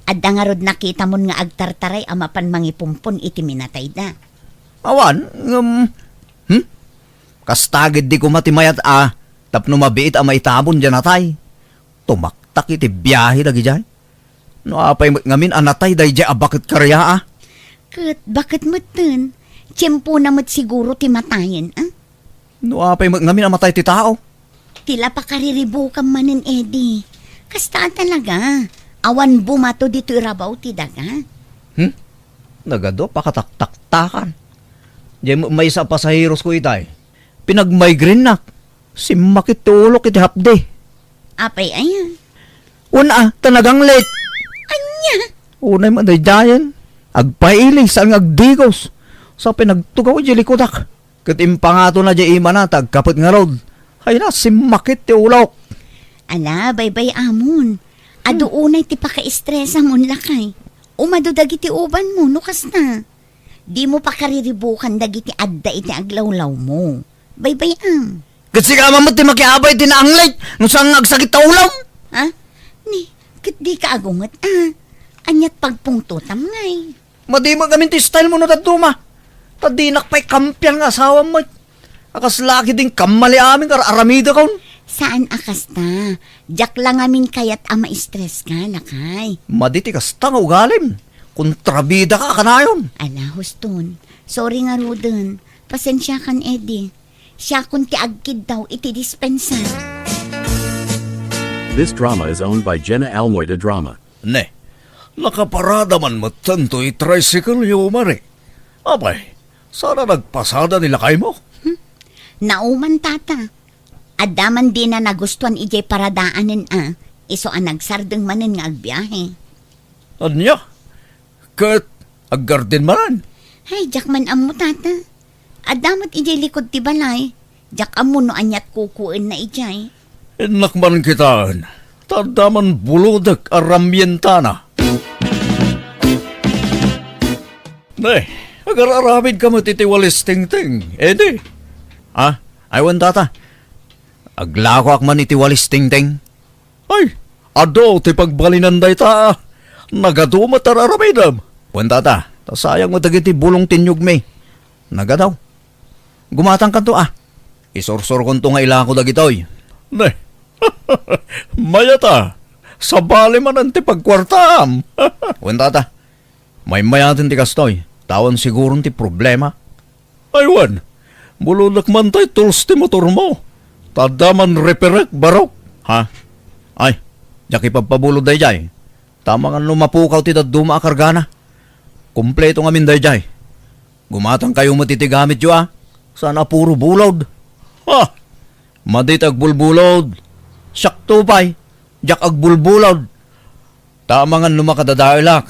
Adda ngarud nakitamon nga agtartaray a mapan mangipumpon iti minatayda. Awan, ngem, hmm? Kasta ketdi koma ti mayat a tapno mabiit a maitabon diay natay. Tumaktak iti biahe dagidiay. No apay met ngamin a natay daydiay a Baket Karya a? Ket Baket metten, tiempona met siguro ti matayen, a? No apay met ngamin a matay ti tao? Ti la pakariribukam manen, Eddie. Kasta a talaga. Awan bumato ditoy rabaw ti daga. Hmm? Nagadu a pakataktaktakan. Diay met maysa a pasaherosko itay. Pinagmigrainenak. Simmakit ti ulok iti hapdi. Apay aya? Wen a, ta naganglit. Ania? Unay man daydiayen. Agpaili, saan nga agdigos. Sa pinagtugaw iti likudak. Ket impangatona diay imana ta agkapet ngarud. Ay na, simmakit ti ulok. Ala, baybay-amon. Adu Hmm. unay ti pakaestresamon, lakay. Umadu dagiti ubanmo no kasta. Dimo pakariribukan dagiti adda iti aglawlawmo. Baybay-am. Ket sika man met ti makiabay ti naanglit no saan nga agsakit ta ulom. Ha? Ni, ket dika agunget, a. Aniat pagpungtotam ngay? Madi met ngamin ti style mo no dadduma. Ta dinak pay kampian nga asawam met. A kasla ketdin kammali amin nga ar-aramidakon. Saan a kasta. Diak la ngamin kayat a ma-stress ka, lakay. Madi ti kasta nga ugalim. Kontrabidaka a kanayon. Ala, huston. Sorry ngaruden. Pasensiakan, Eddie. Siakon ti agkiddaw iti dispensa. This drama is owned by Jenna Almoy de Drama. Ne, nakaparada man metten toy tricycle-yo, Mare. Apay, saan a nagpasada ni lakaymo? Hmm? Nauman, tata. Adda man dina nagustuan idiay paradaanen a, isu a nagsardeng manen nga agbiahe. Ania? Ket aggardin manen? Hay, diak man ammo, tata. Adda met idiay likud ti balay. Diak ammo no aniat kukuenna idiay. Innak man kitaen, ta adda man bulodek a ramyentana. Ne, agar-aramidka met iti walis tingting, Eddie. Ah, ay wen, tata. Aglakoak man iti walis tingting. Ay, adu ti pagbalinan dayta. Nagadu met ar-aramidem. Wen, tata, ta sayang met dagiti bulong ti inyugmi. Nagadu. Gumatangkanto a. Isursurkonto nga ilako dagitoy. Ne. Mayat a. Sabali manen ti pagkuartaam. Wen, tata. Maymayaten ti kastoy. Ta awan siguron ti problema. Ay wen, bulodek man tay tools ti motormo. Ta adda man reperek, barok. Ha? Ay, diak ipabpabulod daydiay. Ta amangan no mapukaw ti dadduma a kargana. Kompleto ngamin daydiay. Gumatangkayo met iti gamityo a. Saan a puro bulod. Ha? Madi ti agbulbulod. Siakto pay. Diak agbulbulod. Ta amangan no makadadaelak.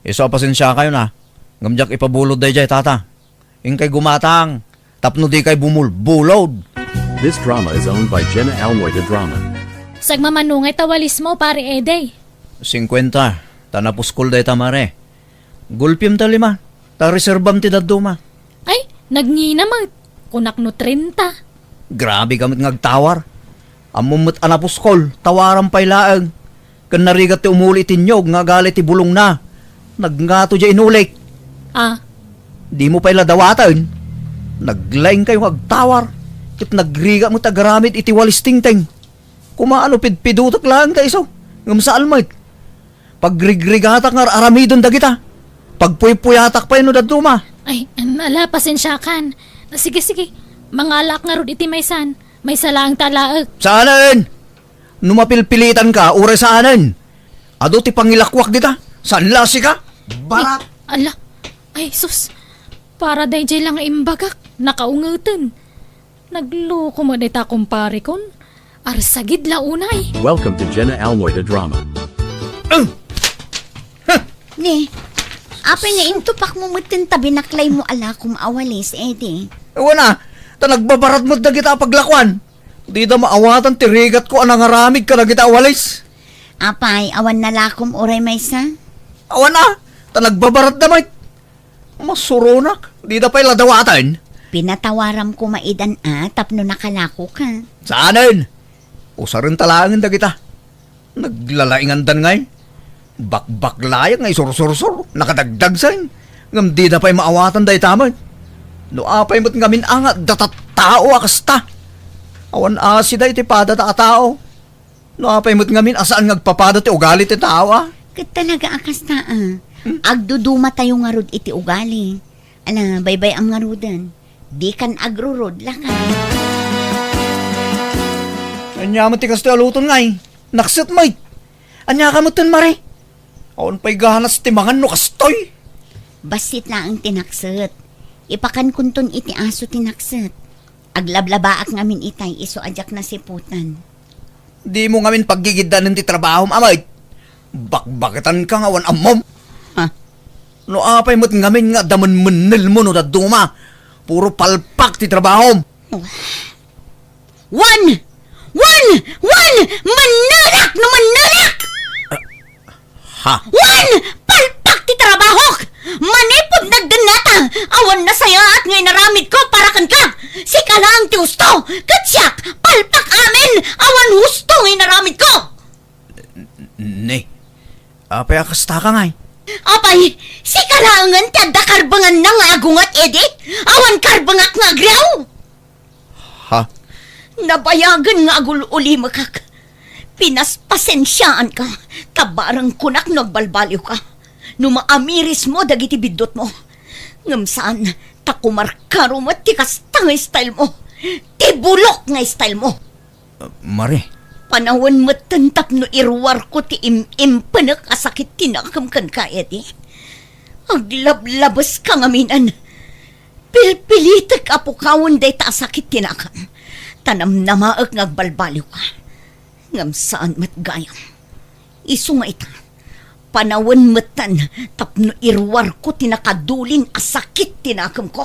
Isu a pasensiakayon a. Ngem diak ipabulod daydiay, tata. Inkay gumatang, tapno dikay bumulbulod. This drama is owned by Jenna Almoy de Drama. Sagmamano ngay ta walismo, Pare Eddie? Singkuenta, ta napuskol dayta, Mare. Gulpiem ta lima, ta reserbam ti dadduma. Ay, nagngina met. Kunak no trenta. Grabe ka met nga agtawar. Ammom met a napuskol, tawaram pay laeng. Ken narigat ti umuli iti inyog nga agali ti bulongna. Nagngato diay inulik. Ah. Dimo pay la dawaten. Naglaingkayo nga agtawar. Ket nagrigat met agaramid iti walis tingting. Koma no pidpidotek laeng ta isu. Ngem saan met. Pagrigrigatak nga ar-aramiden dagita. Pagpuypuyatak pay no dadduma. Ay, ala, pasensiakan. Sige, sige. Mangalaak ngarud iti maysan. Maysa laeng ta alaek. Saanen! No mapilpilitan ka, uray saanen. Adu ti pangilakuak dita. Saan la sika? Barat! Ay, ala. Ay, sus. Para daydiay la nga imbagak. Nakaungeten. Nagloko met dayta kumpareko. Arsagid la unay. Welcome to Jenna Almoy the Drama. Ang! Ha! Ni, apay nga intupakmo metten ta binaklaymo a lakom a walis, Eddie? Awan a, ta nagbabarat met dagita a paglakuan. Dida maawatan ti rigatko a nangaramid kadagita a walis. Apay, awan na lakom uray maysa? Awan a, ta nagbabaratda met. Masuronak, dida pay la dawaten. Pinatawaram koma idan a tapno nakalakoka. Saanen? Usarenta laengen dagita. Naglalaingandan ngay. Bakbaklayag nga isursursor, nakadagdagsen. Ngem dida pay maawatan dayta met. No apay met ngamin a nga adda tattao a kasta. Awan asida iti padada a tao. No apay met ngamin a saan nga agpapada ti ugali ti tao, a? Ket talaga a kasta, a. Hmm? Agdudumatayo ngarud iti ugali. Ala, baybay-am ngaruden. Dikan agrurod, lakay. Ania met ti kastoy a luton ngay? Nakset met. Ania ka metten, Mare? Awan pay ganas ti mangan no kastoy. Bassit laeng ti nakset. Ipakankonton iti aso ti nakset. Aglablabaak ngamin itay isu a diak nasiputan. Dimo ngamin paggigiddanen ti trabahom, Amay. Bakbaketanka nga awan ammom. Ha? No apay met ngamin nga adda menmennelmo no dadduma, puro palpak ti trabahom. Wan! Wan! Wan! Mannarak no mannarak! Ha? Wan! Palpak ti trabahok! Manipud nagdennata, awan nasayaat nga inaramidko para kenka! Sika laeng ti husto, ket siak, palpak amin, awan husto nga inaramidko! Ne, apay a kasta ka ngay? Apay, sika laengen ti adda karbenganna nga agunget idi? Awan karbengak nga agriaw? Ha? Nabayagen nga agul-ulimekak. Pinaspasensiaanka, ta bareng kunak no agbalbaliwka. No maamirismo dagiti biddutmo. Ngem saan, ta kumarkaro met ti kasta nga stylemo. Ti bulok nga stylemo. Mare. Panawen metten tapno iruarko ti im-impenek a sakit ti nakem kenka, Eddie. Aglablabeska ngaminen. Pilpilitek a pukawen dayta a sakit ti nakem, ta namnamaek nga agbalbaliwka. Ngem saan met gayam. Isu nga ita, panawen metten tapno iruarko ti nakadulin a sakit ti nakemko.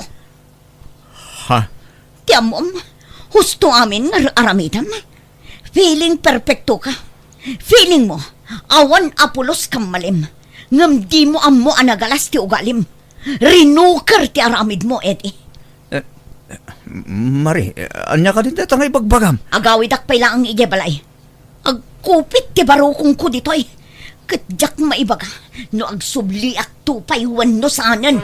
Ha? Ti ammom, husto amin nga ar-aramidem. Feeling perfecto ka. Feeling mo, awan a pulos kammalim. Ngem dimo ammo a nagalas ti ugalim. Rinuker ti aramidmo, Eddie. Eh, Mare, ania kadin dayta nga ibagbagam? Agawidak pay laeng idiay balay. Agkupit ti barukongko ditoy. Ket diak maibaga no agsubliakto pay wenno saanen.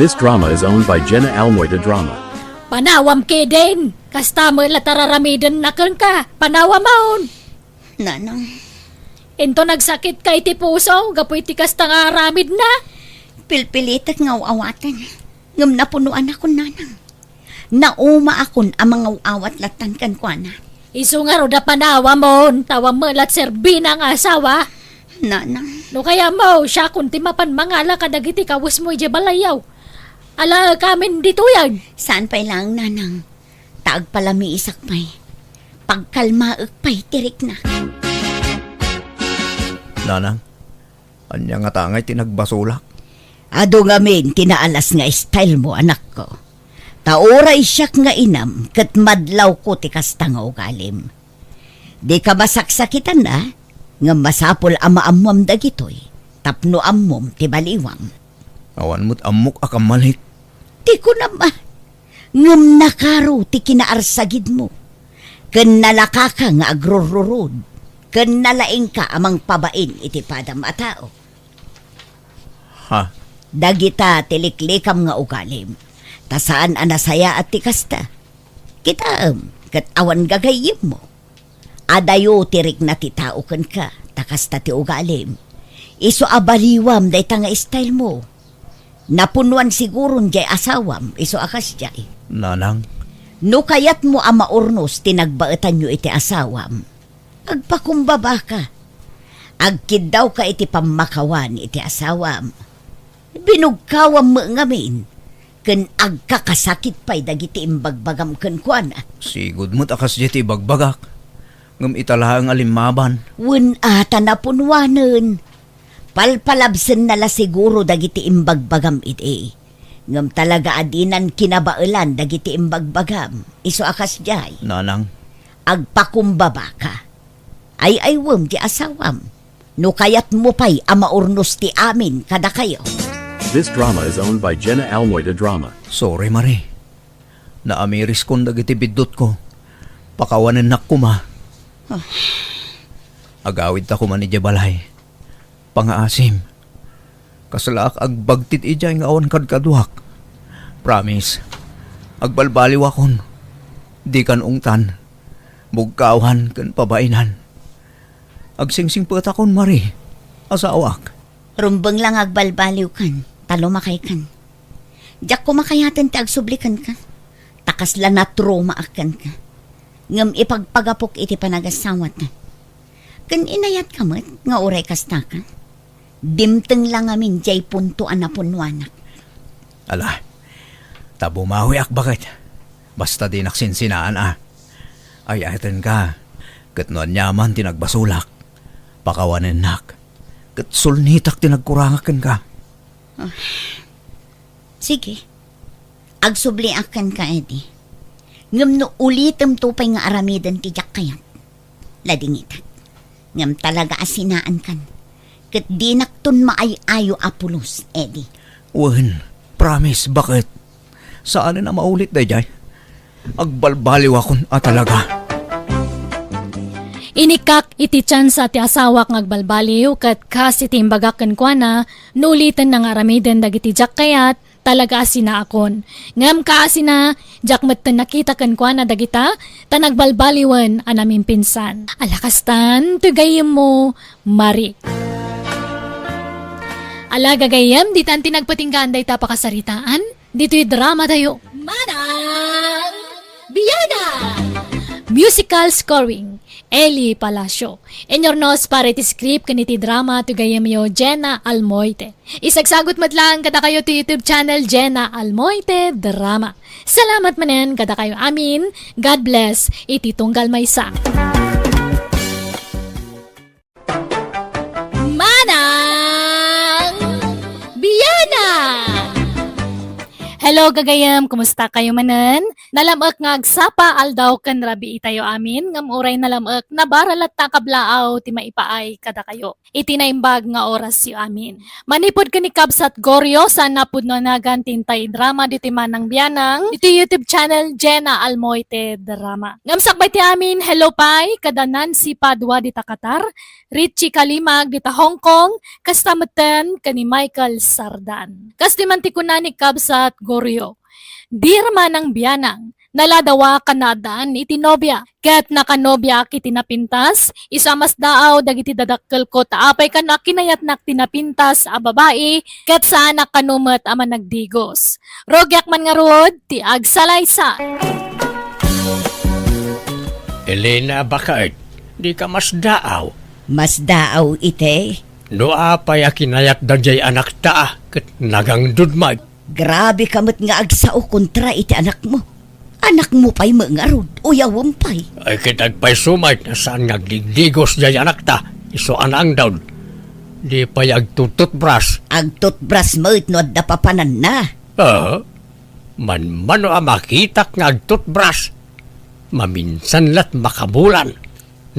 This drama is owned by Jenna Almoy de Drama. Panawam kedin! Kasta met la tararamidenna kenka. Panawamon! Nanang. Inton agsakitka iti puso gapu iti kasta nga aramidna? Pilpilitek nga aw-awaten. Ngem napunoanakon, Nanang. Naumaakon a mangaw-awat lattan kenkuana. Isu ngarud a panawamon, ta awan met la serbina nga asawa. Nanang. No kayatmo, siakon ti mapan mangala kadagiti kawesmo idiay balayyo. Alaek amin ditoyen. Saan pay laeng, Nanang. Ta agpalamiisak pay. Pagkalmaek pay ti riknak. Nanang, ania ngata ngay ti nagbasolak? Adu ngamin ti naalas nga stylemo, anakko. Ta uray siak nga inam ket madlawko ti kasta nga ugalim. Dika masaksakitan a, ngem masapul a maammoam dagitoy tapno ammom ti baliwam. Awan met ammok a kammalik. Ti kunam a, ngem nakaro ti kinaarsagidmo. Ken nalakaka nga agrurrurod, ken nalaingka a mangpabain iti padam a tao. Ha? Dagita ti liklikam nga ugalim, ta saan a nasayaat ti kasta. Kitaem, ket awan gagayyemmo. Adayo ti rikna ti tao kenka, ta kasta ti ugalim. Isu a baliwam dayta nga stylemo. Napunoan siguron diay asawam, isu a kasdiay. Nanang. No kayatmo a maurnos ti nagbaetanyo iti asawam, agpakumbabaka. Agkiddawka iti pammakawan iti asawam. Binugkawam met ngamin, ken agkakasakit pay dagiti imbagbagam kenkuana. Sigud met a kasdiay ti ibagbagak, ngem ita laeng a limmaban. Wen a ta napunuanen. Palpalabsenna la siguro dagiti imbagbagam idi. Ngem talaga a dinan kinabaelan dagiti imbagbagam. Isu a kasdiay. Nanang. Agpakumbabaka. Ay-aywem ti asawam. No kayatmo pay a maurnos ti amin kadakayo. This drama is owned by Jenna Almoy de Drama. Sorry, Mare. Naamiriskon dagiti biddutko. Pakawanennak koma. Ah. Agawidta koma idiay balay. Pangaasim. Kaslaak agbagtit idiay nga awan kadkaduak. Promise. Agbalbaliwakon. Dikan ungtan. Bugkawan ken pabainan. Agsingsingpetakon, Mare. Asawak. Rumbeng la nga agbalbaliwkan, ta lumakaykan. Diak koma kayaten ti agsubli kenka, ta kasla natromaak kenka. Ngem ipagpagapok iti panagasawata. Ken inayatka met nga uray kastaka. Dimteng la ngamin diay punto a napunuanak. Ala, ta bumawiak baket. Basta dinak sinsinaan a. Ayatenka. Ket no aniaman ti nagbasolak, pakawanennak, ket sulnitak ti nagkurangak kenka. Ah, sige. Agsubliak kenka, Eddie. Ngem no ulitemto pay nga aramiden ti diak kayat, ladingitak. Ngem talaga a sinaankan. Ket dinakton maay-ayo a pulos, Eddie. Wen, promise, baket? Saanen a maulit daydiay. Agbalbaliwakon a talaga. Inikkak iti tiansa ti asawak nga agbalbaliw, ket kas iti imbagak kenkuana, no ulitenna nga aramiden dagiti diak kayat, talaga a sinaakon. Ngem kaasina, diak metten nakita kenkuana dagita, ta nagbalbaliwen a namimpinsan. Ala kastan, ti gayyemmo, Marik. Ala gagayyem, ditan ti nagpatinggaan dayta pakasaritaan, ditoy drama tayo. Manang Biana! Musical scoring, Eli Palacio. Inurnos para iti script ken iti drama ti gayyemyo, Jenna Almoite. Isagsagut met laeng kadakayo ti YouTube channel, Jenna Almoite Drama. Salamat manen kadakayo amin. God bless iti tunggal maysa. Manang Biana! Hello, gagayem. Kumusta kayo manen? Nalam-ek nga agsapa aldaw ken rabii tayo amin, ngem uray nalam-ek, nabara latta a kablaaw ti maipaay kadakayo iti naimbag nga orasyo amin. Manipud ken ni Kabsat Gorio, saan a pudno a nagan ti intay drama ditoy Manang Bianang, iti YouTube channel Jenna Almoite Drama. Ngem sakbay ti amin, hello pay, kada Nancy Padua dita Qatar, Richie Kalimag dita Hong Kong, kasta metten ken ni Michael Sardan. Kas ti man ti kuna ni Kabsat Gorio, Dear Manang Bianang, naladawa ka naaddaan iti nobia, ket nakanobiaak iti napintas, isu a masdaaw dagiti dadakkelko ta apay kano a kinayatnak ti napintas a babai, ket saanak kano met a managdigos. Rugiak man ngarud ti agsalaysay. Elena, baket, dika masdaaw. Masdaaw iti? No apay a kinayatda diay anakta, ket nagangdud met. Grabe ka met nga agsao kontra iti anakmo. Anakmo pay met ngarud, uyawem pay. Ay, ket agpayso met, saan nga agdigdigos diay anakta, isu a naangdud. Di pay agtututbras. Agtutbras met no adda papananna. Ah, manmano a makitak nga agtutbras. Maminsan la't makabulan.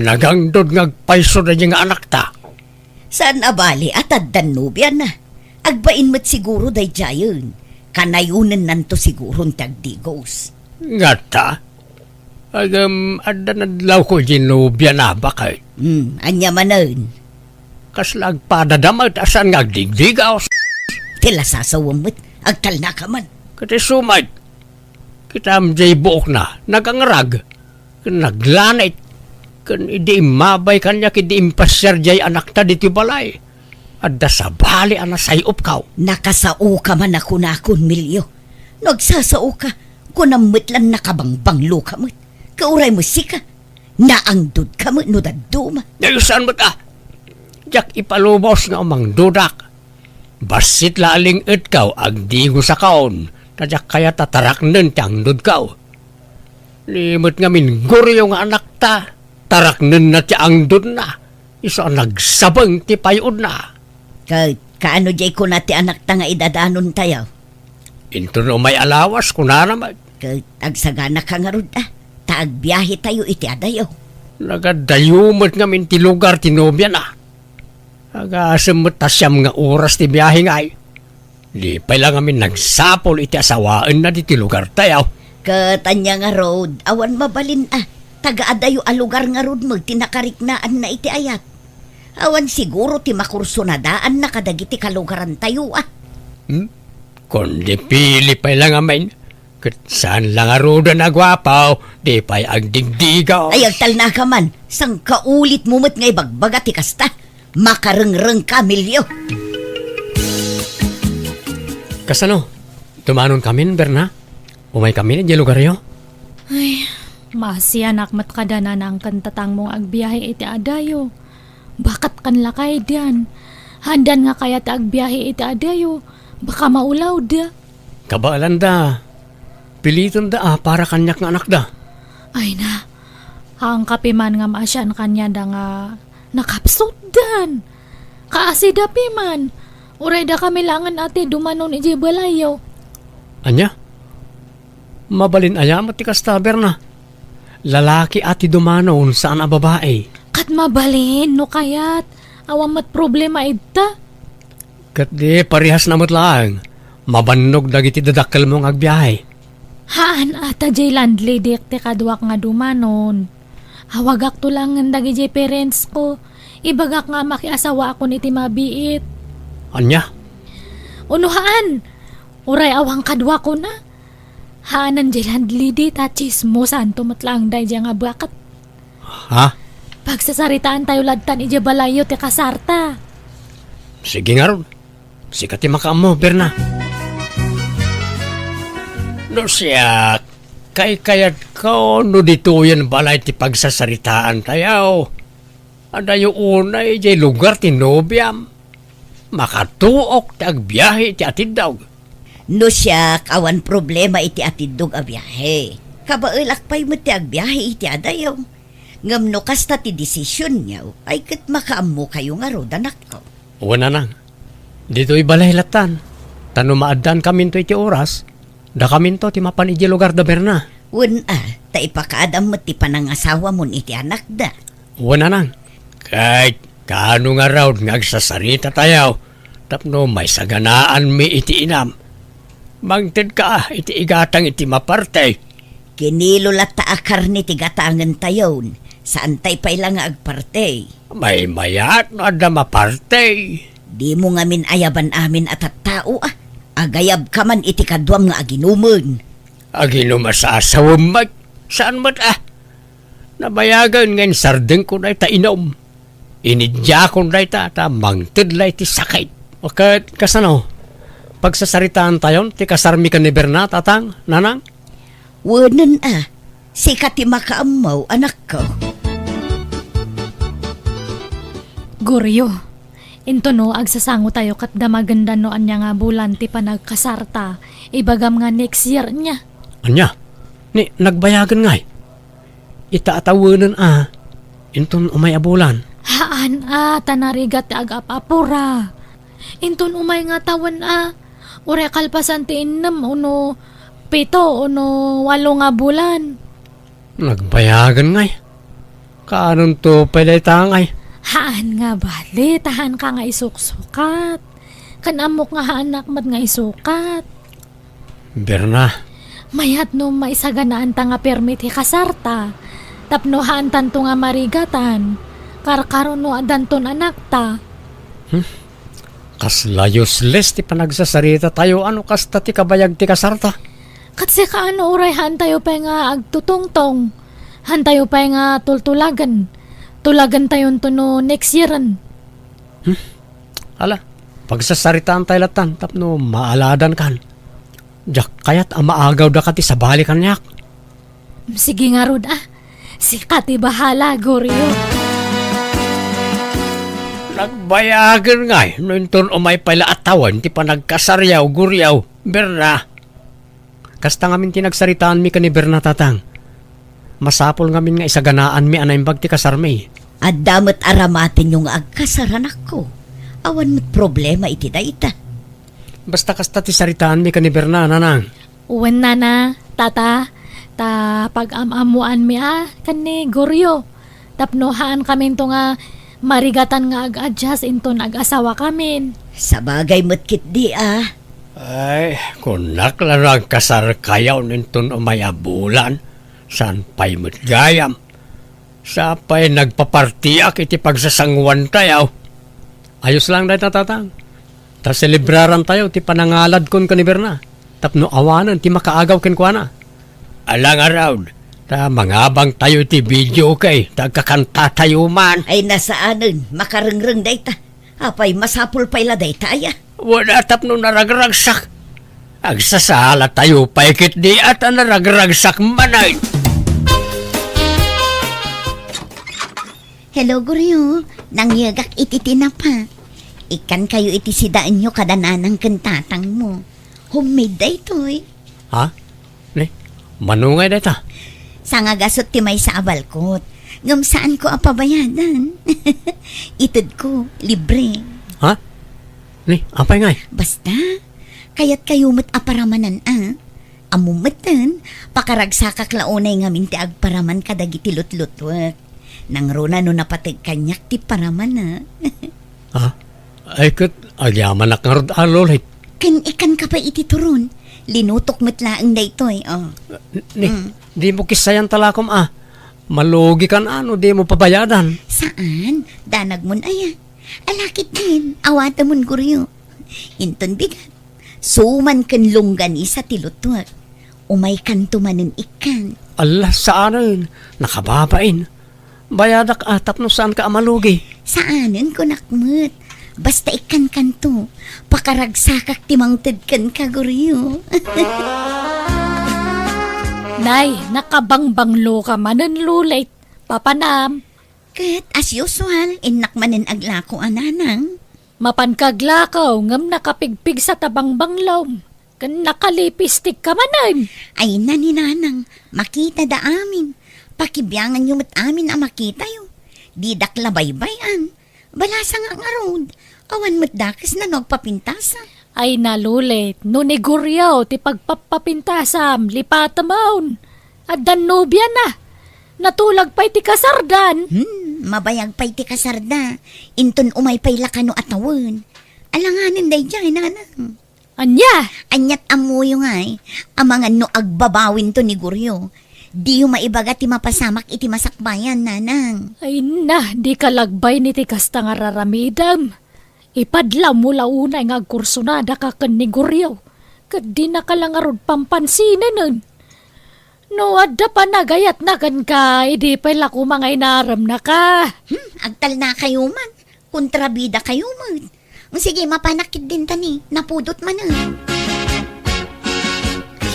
Nagangdud nga agpayso daydiay nga anakta. Saan a bali a taddan nobiana. Agbain met siguro daydiayen. Kanayonennanto siguron ti agdigos. Ngata? Agem, adda nadlawko iti nobiana, baket. Hmm, ania manen? Kasla agpadada met a saan nga agdigdigos. Ti lasasawem met, agtalnaka man. Ket isu met, kitam diay buokna, nagangrag. Ken naglanit, ken idi immabay kaniak idi impasiar diay anakta ditoy balay, adda sabali a nasay-opko. Nakasaoka man a kunakon, Melio. No agsasaoka, kunam met la a nakabangbangloka met. Ket uray met sika, naangdudka met no dadduma. Ay, saan met a? Diak ipalubos nga umangdudak. Bassit la a ling-etko, agdigosakon, ta diak kayat a taraknen ti angdudko. Ni met ngamin Gorio nga anakta, taraknenna ti angdudna, isu a nagsabeng ti pay-odna. Ket kaano diay kuna ti anakta nga idadanontayo? Inton umay a lawas, kunana met. Ket agsaganaka ngarud a, ta agbiahetayo iti adayo. Nagadayo met ngamin ti lugar ti nobiana. Agasem met ta siam nga oras ti biahe ngay. Di pay la ngamin nagsapul iti asawaenna ditoy lugartayo. Ket ania ngarud, awan mabalin a, taga adayo a lugar ngarud met ti nakariknaanna iti ayat. Awan siguro ti makursunadaanna kadagiti kalugarantayo a. Hmm? Kundi pili pay la ngamin. Ket saan la ngaruden a guapo, di pay agdigdigaw. Ay, agtalnaka man, sangkaulitmo met nga ibagbaga ti kasta. Makarengrengka, Melio. Kasano? Tumanon kamin, Berna? Umay kamin idiay lugaryo? Ay, maasianak met kada nanang ken tatangmo nga agbiahe iti adayo. Baket kan lakay dian. Handan nga kayat ti agbiahe iti adayo. Baka maulawda. Kabaelanda. Pilitenda a para kaniak nga anakda. Ay na, Angkapiman nga maasian kaniada nga nakapsutdan. Kaasida piman. Uray dakami laengen a ti dumanon idiay balayyo. Ania? Mabalin aya met ti kasta, Berna? Lalaki a ti dumanon, saan a babai. Ket mabalin, no kayat. Awan met problema ita. Ket di parehasna met laeng. Mabannog dagiti dadakkelmo nga agbiahe. Haan a ta diay landlady ti kaduak nga dumanon. Awagakto laengen dagidiay parents ko. Ibagak nga makiasawaakon iti mabiit. Ania? Uno haan. Uray awan kaduakon a. Haanen diay landlady ta tsismosanto met laeng daydiay nga baket. Ha? Pagsasaritaantayo lattan idiay balayyo ti kasarta. Sige ngarud. Sika ti makaammo, Berna. No siak, kaykayatko no ditoyen balay ti pagsasaritaantayo. Adayo unay idiay lugar ti nobiam. Makatuok ti agbiahe iti atiddog. No siak, awan problema iti atiddog a biahe. Kabaelak pay met ti agbiahe iti adayo. Ngem no kasta ti desisionyo, ay ket makaammokayo ngarud, anakko. Wen, nanang. Ditoy balay lattan. Ta no maaddaankaminto iti oras, dakaminto ti mapan idiay lugar da Berna. Wen a, ta ipakaadam met ti panangasawamon iti anakda. Wen, nanang. Ket kaano ngarud nga agsasaritatayo tapno maisaganaanmi iti inam? Mangtedka iti igatang iti maparti. Kinilo latta a karne ti gatangentayon. Saantay pay la nga agparti. Maymayat no adda maparti. Dimo ngamin ayaban amin a tattao a. Agayabka man iti kaduam nga aginumen. Aginum a sasawem met. Saan met a? Nabayagen nga insardengko dayta inum. Inidiakon dayta ta mangted la iti sakit. Ket kasano? Pagsasaritaantayon ti kasarmi ken ni Berna, tatang, nanang? Wenen a, sika ti makaammo, anakko. Goryo, intono agsasangotayo ket damagendan no ania nga bulan ti panagkasarta, ibagam nga next year nia. Ania? Ni, nagbayagen ngay? Ita a tawenen a, inton umay a bulan. Haan a, ta narigat ti agap-apura. Inton umay nga tawen a, uray kalpasan ti innem ono pito ono walo nga bulan. Nagbayagen ngay. Kaanonto pay dayta ngay? Haan nga bali, ta haan ka nga isuksukat. Kan ammok nga haanak met nga isukat. Berna. Mayat no maisaganaanta nga permi ti kasarta. Tapno haantanto nga marigatan. Karkaro no addanton anakta. Hmm? Kasla useless ti panagsasarita tayo ano kasta ti kabayag ti kasarta. Kat sika ano uray haantayo pay nga agtutungtong. Haantayo pay nga tultulagen. Tulagentayonto no next yearen. Hmm? Ala, pagsasaritaan tayo latan tapno maaladan kan. Diak kayat a maagaw daka ti sabali kaniak. Sige ngarud a. Sika ti bahala, Goryo. Nagbayagen ngay no inton umay pay la a tawen ti panagkasaryaw, Goryo, Berna. Kasta ngamin ti nagsaritaanmi ken ni Berna, tatang. Masapul ngamin nga isaganaanmi a naimbag ti kasarmi. Adda met aramatenyo nga agkasar, anakko. Awan met problema iti dayta. Basta kasta ti saritaanmi ken ni Berna, nanang. Wen, nana, tata, ta pag-am-ammoanmi a ken ni Goryo. Tapno haankaminto nga marigatan nga ag-adjust inton ag-asawakamin. Sabagay met ketdi a. Ay, kunak la no agkasarkayo inton umay a bulan. Saan pay met gayam? Sapay nagpapartiak iti pagsasanguantayo. Ayos lang dayta, tatang. Ta selebrarantayo ti panangaladkon ken ni Berna tapno awanen ti makaagaw kenkuana. Ala ngarud, ta mangabangtayo iti videoke ta agkakantatayo man. Ay, nasaanen, makarengreng dayta. Apay, masapul pay la dayta aya? Wala tapno naragragsak. Agsasalatayo pay ketdi a ta naragragsak manen. Hello, Goryo. Nangyegak iti tinapa. Ikkankayo iti sidaenyo kada nanang ken tatangmo. Homemade daytoy. Ha? Ni, mano ngay dayta? Sangagasut ti maysa a balkot. Ngem saanko a pabayadan. Itedko, libre. Ha? Ni, apay ngay? Basta, kayat kayo met a paramanan a. Ammom metten, pakaragsakak la unay ngamin ti agparaman kadagiti lutlutuek. Nangruna no napateg kaniak ti paraman a. Ah, ay ket agyamanak ngarud a, Lolet. Ken ikkanka pay iti turon. Linutok met laeng daytoy, oh. Ni, Mm. di mo kissayan talakom a. Malugikan a no di mo pabayadan. Saan? Danagmon aya. Ala ketdin, awatemon, Goryo. Inton bigat, suman ken longganisa ti lutuek. Umaykanto manen ikkan. Ala, saanen. Nakababain. Bayadak a tapno saanka a malugi. Saanen, kunak met. Basta ikkankanto. Pakaragsakak ti mangted kenka, Goryo. Nay, nakabangbangloka manen, Lolet. Papanam. Ket, as usual, innak manen aglako a, Nanang. Mapanka aglako, ngem nakapigpigsa ta bangbanglom. Ken nakalipistikka manen. Ay na ni Nanang, makitada amin. Pakibianganyo met amin a makitayo. Didak la baybay-an. Balasangak ngarud. Awan met dakesna no agpapintasam. Ay na, Lolet, no ni Goryo ti pagpappapintasam, lipatemon. Addan nobiana. Natulag pay ti kasardan. Hmm, mabayag pay ti kasarda. Inton umay pay la kano a tawen. Alanganen daydiay, Nanang. Ania? Aniat ammoyo ngay, amangan no agbabawinto ni Goryo. Diyo maibaga ti mapasamak iti masakbayan, Nanang. Ay na, di kalagbay ni ti kasta nga raramidem. Ipadlawmo la unay nga agkursunadaka ken ni Goryo, ket dinaka la ngarud pampansinenen. No adda panagayatna kenka, idi pay la koma nga inaremnaka. Hmm, agtalnakayo man. Kontrabidakayo met. Sige, mapanak ketdin ta ni, napudot manen.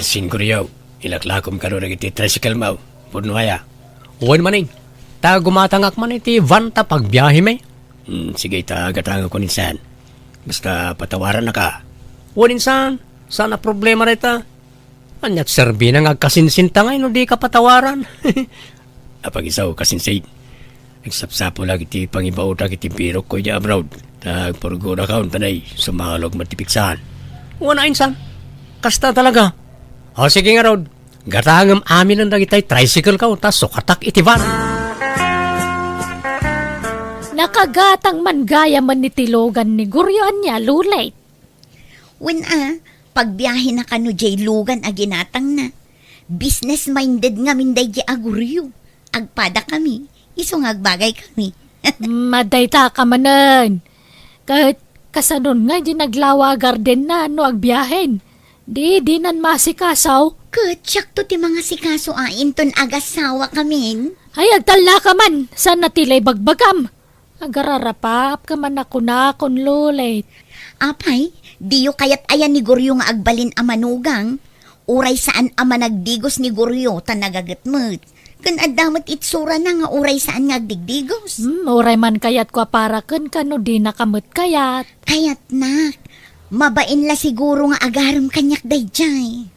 Sin Goryo, ilaklakom kano dagiti tricycle mo, pudno aya? Wen manen, ta gumatangak man iti van ta pagbiahemi. Hmm, sige, ta gatangakon insan. Basta patawarannaka. Wen insan, saan a problema dayta. Aniat serbina nga agkasinsinta ngay no di ka patawaran? Apagisaw, kasinsin. Nagsapsapulak iti pangibaodak iti birokko idiay abroad. Ta agpurgudakon, ta nay, sumalog met ti piksan. Wen a insan. Kasta talaga. O, sige ngarud. Gatangem aminen dagitay tricycle ko, ta sukatak iti van. Nakagatang man gayamen iti lugan ni Goryo, ania, Lolet? Wen a, pagbiahena kano diay lugan a ginatangna. Business-minded ngamin daydiay a Goryo. Agpadakami, isu nga agbagaykami. Madayta ka manen. Ket kasanon nga di naglawa a gardenna no agbiahen? Di, dinan maasikaso. Ket siakto ti mangasikaso a inton agasawakamin. Ay, agtalnaka man. Saan a ti la ibagbagam? Agararapaapka man a kunakon, Lolet. Apay, diyo kayat aya ni Goryo nga agbalin a manugang? Uray saan a managdigos ni Goryo ta nagaget met. Ken adda met itsurana nga uray saan nga agdigdigos. Hmm, uray man kayatko a para kenka no dinaka met kayat. Kayatnak. Mabain la siguro nga agarem kaniak daydiay.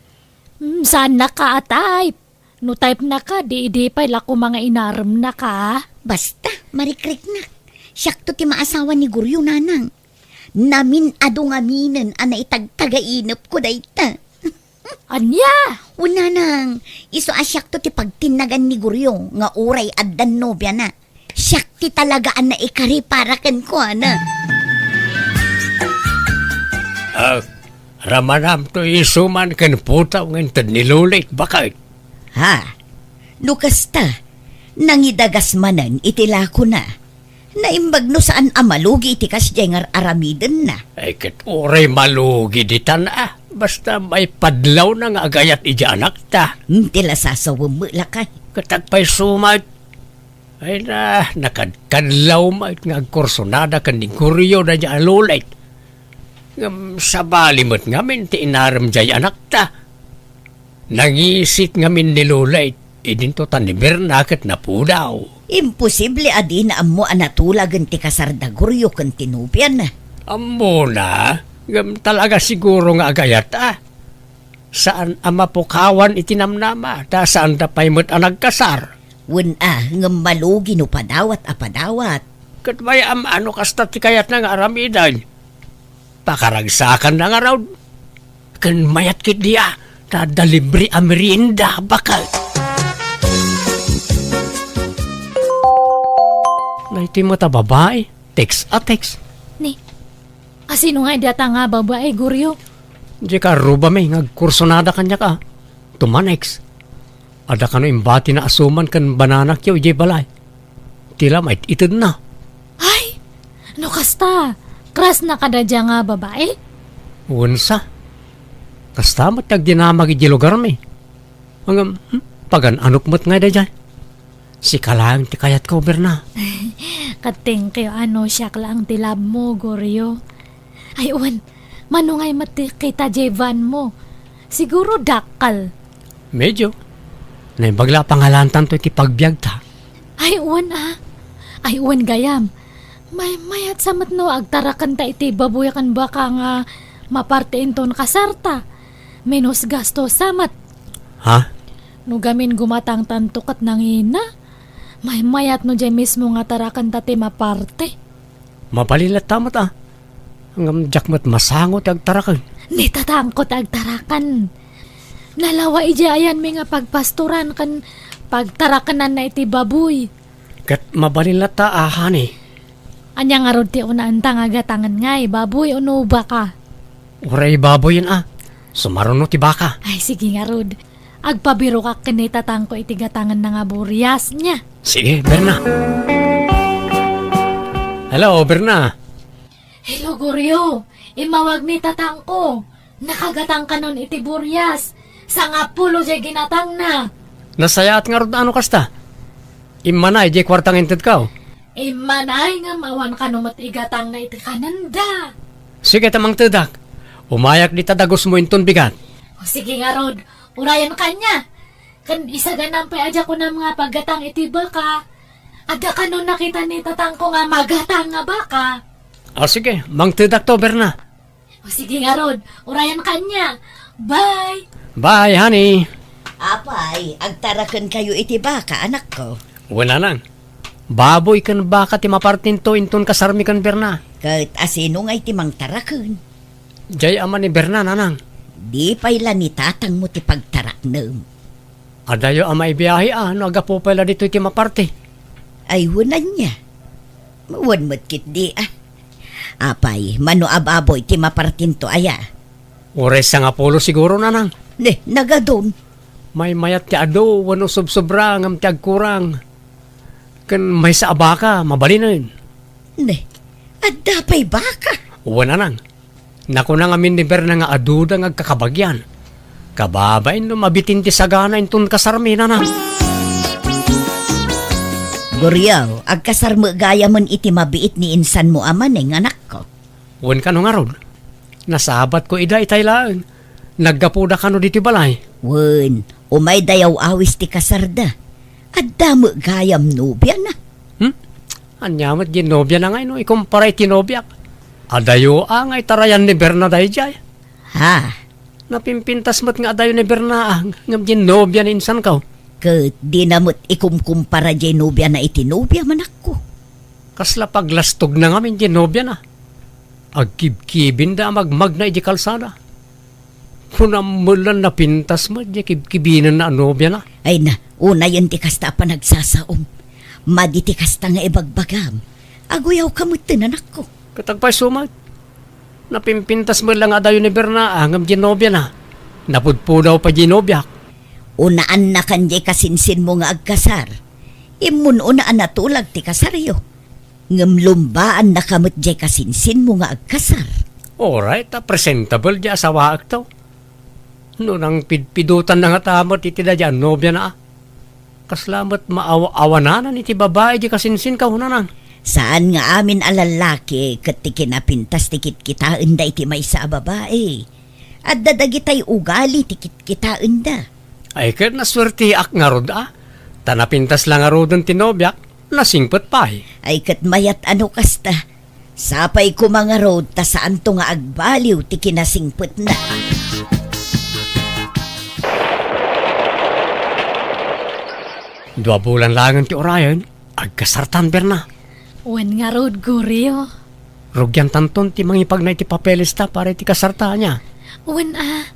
Hmm, saannaka a type. No type-naka, di idi pay la koma nga inaremnaka. Basta, marikriknak. Siakto ti maasawa ni Goryo, Nanang. Namin-adu ngaminen a naitagtagainepko dayta. Ania? O, Nanang, isu a siakto ti pagtinnagan ni Goryo nga uray addan nobiana. Siak ti talaga a naikari para kenkuana. Ah, ramanam to isu man ken putaw nga inted ni Lolet, baket. Ha? No kasta, nangidagas manen iti lakona. Naimbag no saan a malugi iti kasdiay nga ar-aramidenna. Ay, ket uray malugi ditan a. Basta maipadlawna nga agayat idiay anakta. Hmm, ti la sasawem met lakay. Ket agpayso met. Ay na, nakadkadlaw met nga agkursunada ken ni Goryo daydiay a Lolet. Ngem sabali met ngamin ti inarem diay anakta. Nangisit ngamin ni Lolet, idinto ta ni Berna ket napudaw. Imposible a dina ammo a natulagen ti kasar da Goryo ken ti nobiana. Ammona, ngem talaga siguro nga agayat a. Saan a mapukawan iti namnama, ta saanda pay met a nagkasar. Wen a, ngem malugi no padawat a padawat. Ket mayat a no kasta ti kayatna nga aramiden. Pakaragsakanna ngarud. Ken mayat ketdi a, ta adda libre a merienda, baket. Daytoy met a babai, text a text. Ni, asino nga idi ata nga babai, Goryo? Diay kaarrubami nga agkursunada kaniak a. Tumanext. Adda kano imbatina a suman ken bananakyo idiay balay. Ti la mait-itedna. Ay! No kasta, crush na kada dia nga babai? Wen sa. Kasta met ti agdinamag idiay lugarmi. Ngem, hmm, pagan-anok met ngay daydiay. Sika laeng ti kayatko, Berna. Ket thank you a no siak laeng ti love mo, Goryo. Ay, wen, mano ngay met ti kita diay van mo? Siguro dakkel. Medyo. Naimbag la a pangalaantanto iti pagbiagta. Ay, wen a. Ay, wen gayam. Maymayat sa met no agtarakenta iti baboy ken baka nga maparte inton kasarta. Menos gasto sa met. Ha? No gamin gumatangtanto ket nangina, maymayat no diay mismo nga tarakenta ti maparte. Mabalin latta met a. Ngem diak met masango ti agtaraken. Ni tatangko ti agtaraken. Nalawa idiay ayanmi nga pagpastoran ken pagtarakenanna iti baboy. Ket mabalin latta a, honey. Ania ngarud ti unaanta nga gatangen ngay, baboy wenno baka? Uray baboyen a. Sumaruno ti baka. Ay, sige ngarud. Agpabirokak ken ni tatangko iti gatangenna nga burias, nia. Sige, Berna. Hello, Berna. Hello, Goryo. Immawag ni tatangko. Nakagatang kanon iti burias. Sangapulo diay ginatangna. Nasayaat ngarud a no kasta. Immanay diay kuarta nga intedko. Immanay ngem awan kano met igatangna iti kanenda. Sige ta mangtedak. Umayak dita dagusmo inton bigat. O sige ngarud, urayen kaniak. Ken isaganam pay a dia kunam nga paggatang iti baka. Adda kano nakita ni tatangko nga magatang nga baka. O sige, mangtedakto, Berna. O sige ngarud, urayen kaniak. Bye! Bye, honey. Apay, agtarakenkayo iti baka, anakko? Wen, nanang. Baboy ken baka ti mapartinto inton kasarmi ken Berna. Ket asino ngay ti mangtaraken? Diay ama ni Berna, nanang. Di pay la ni tatangmo ti pagtaraknem. Adayo a maibiahe a no aggapu pay la ditoy ti maparte. Ay, wen ania? Wen met ketdi a. Apay, mano a baboy ti mapartinto aya? Uray sangapulo siguro, nanang. Ne, nagadun. Maymayat ti adu wenno subsobra ngem ti agkurang. Ken maysa a baka, mabalinen. Ne, adda pay baka? Wen, nanang. Nakuna ngamin ni Berna nga aduda nga agkakabagian. Kababain no mabitin ti sagana inton kasarmi, nanang. Goryo, agkasar met gayamen iti mabiit ni insanmo a maneng, anakko. Wen kano ngarud, nasabatko ida itay laeng. Naggapuda kano ditoy balay? Wen, umayda yaw-awis ti kasarda. Adda met gayam nobiana. Hmm? Ania met diay nobiana ngay no ikumpara iti nobiak? Adayo a nga itarayan ni Berna daydiay. Ha? Napimpintas met nga adayo ni Berna a ngem diay nobia ni insanko. Ket dina met ikumkumpara diay nobiana iti nobiam, anakko. Kasla paglastogna ngamin diay nobiana. Agkibkibinda a magmagna idiay kalsada. Kunam met la napintas met diay kibkibinenna a nobiana. Ay na, unayen ti kasta a panagsasaom. Madi ti kasta nga ibagbagam. Aguyawka metten, anakko. Ket agpayso met. Napimpintas met la nga adayo ni Berna a ngem diay nobiana. Napudpudaw pay diay nobiak. Unaannakan diay kasinsinmo nga agkasar. Immun-una a natulag ti kasaryo. Ngem lumbaannaka met diay kasinsinmo nga agkasar. Uray ta presentable diay asawaekto. No nangpidpidotanna ngata met iti daydiay a nobiana a. Kasla met maaw-awananan iti babai diay kasinsinko, nanang. Saan nga amin a lallaki ket ti kinapintas ti kitkitaenda iti maysa a babai. Adda dagitay ugali ti kitkitaenda. Ay, ket nasuerteak ngarud a. Ta napintas la ngaruden ti nobiak, nasingpet pay. Ay, ket mayat a no kasta. Sapay koma ngarud ta saanto nga agbaliw ti kinasingpetna. Dua bulan laengen ti urayen, agkasartan, Berna. Wen ngarud, Gorio. Rugiantanton ti mangipagna iti papelesta para iti kasarta, ania? Wen a.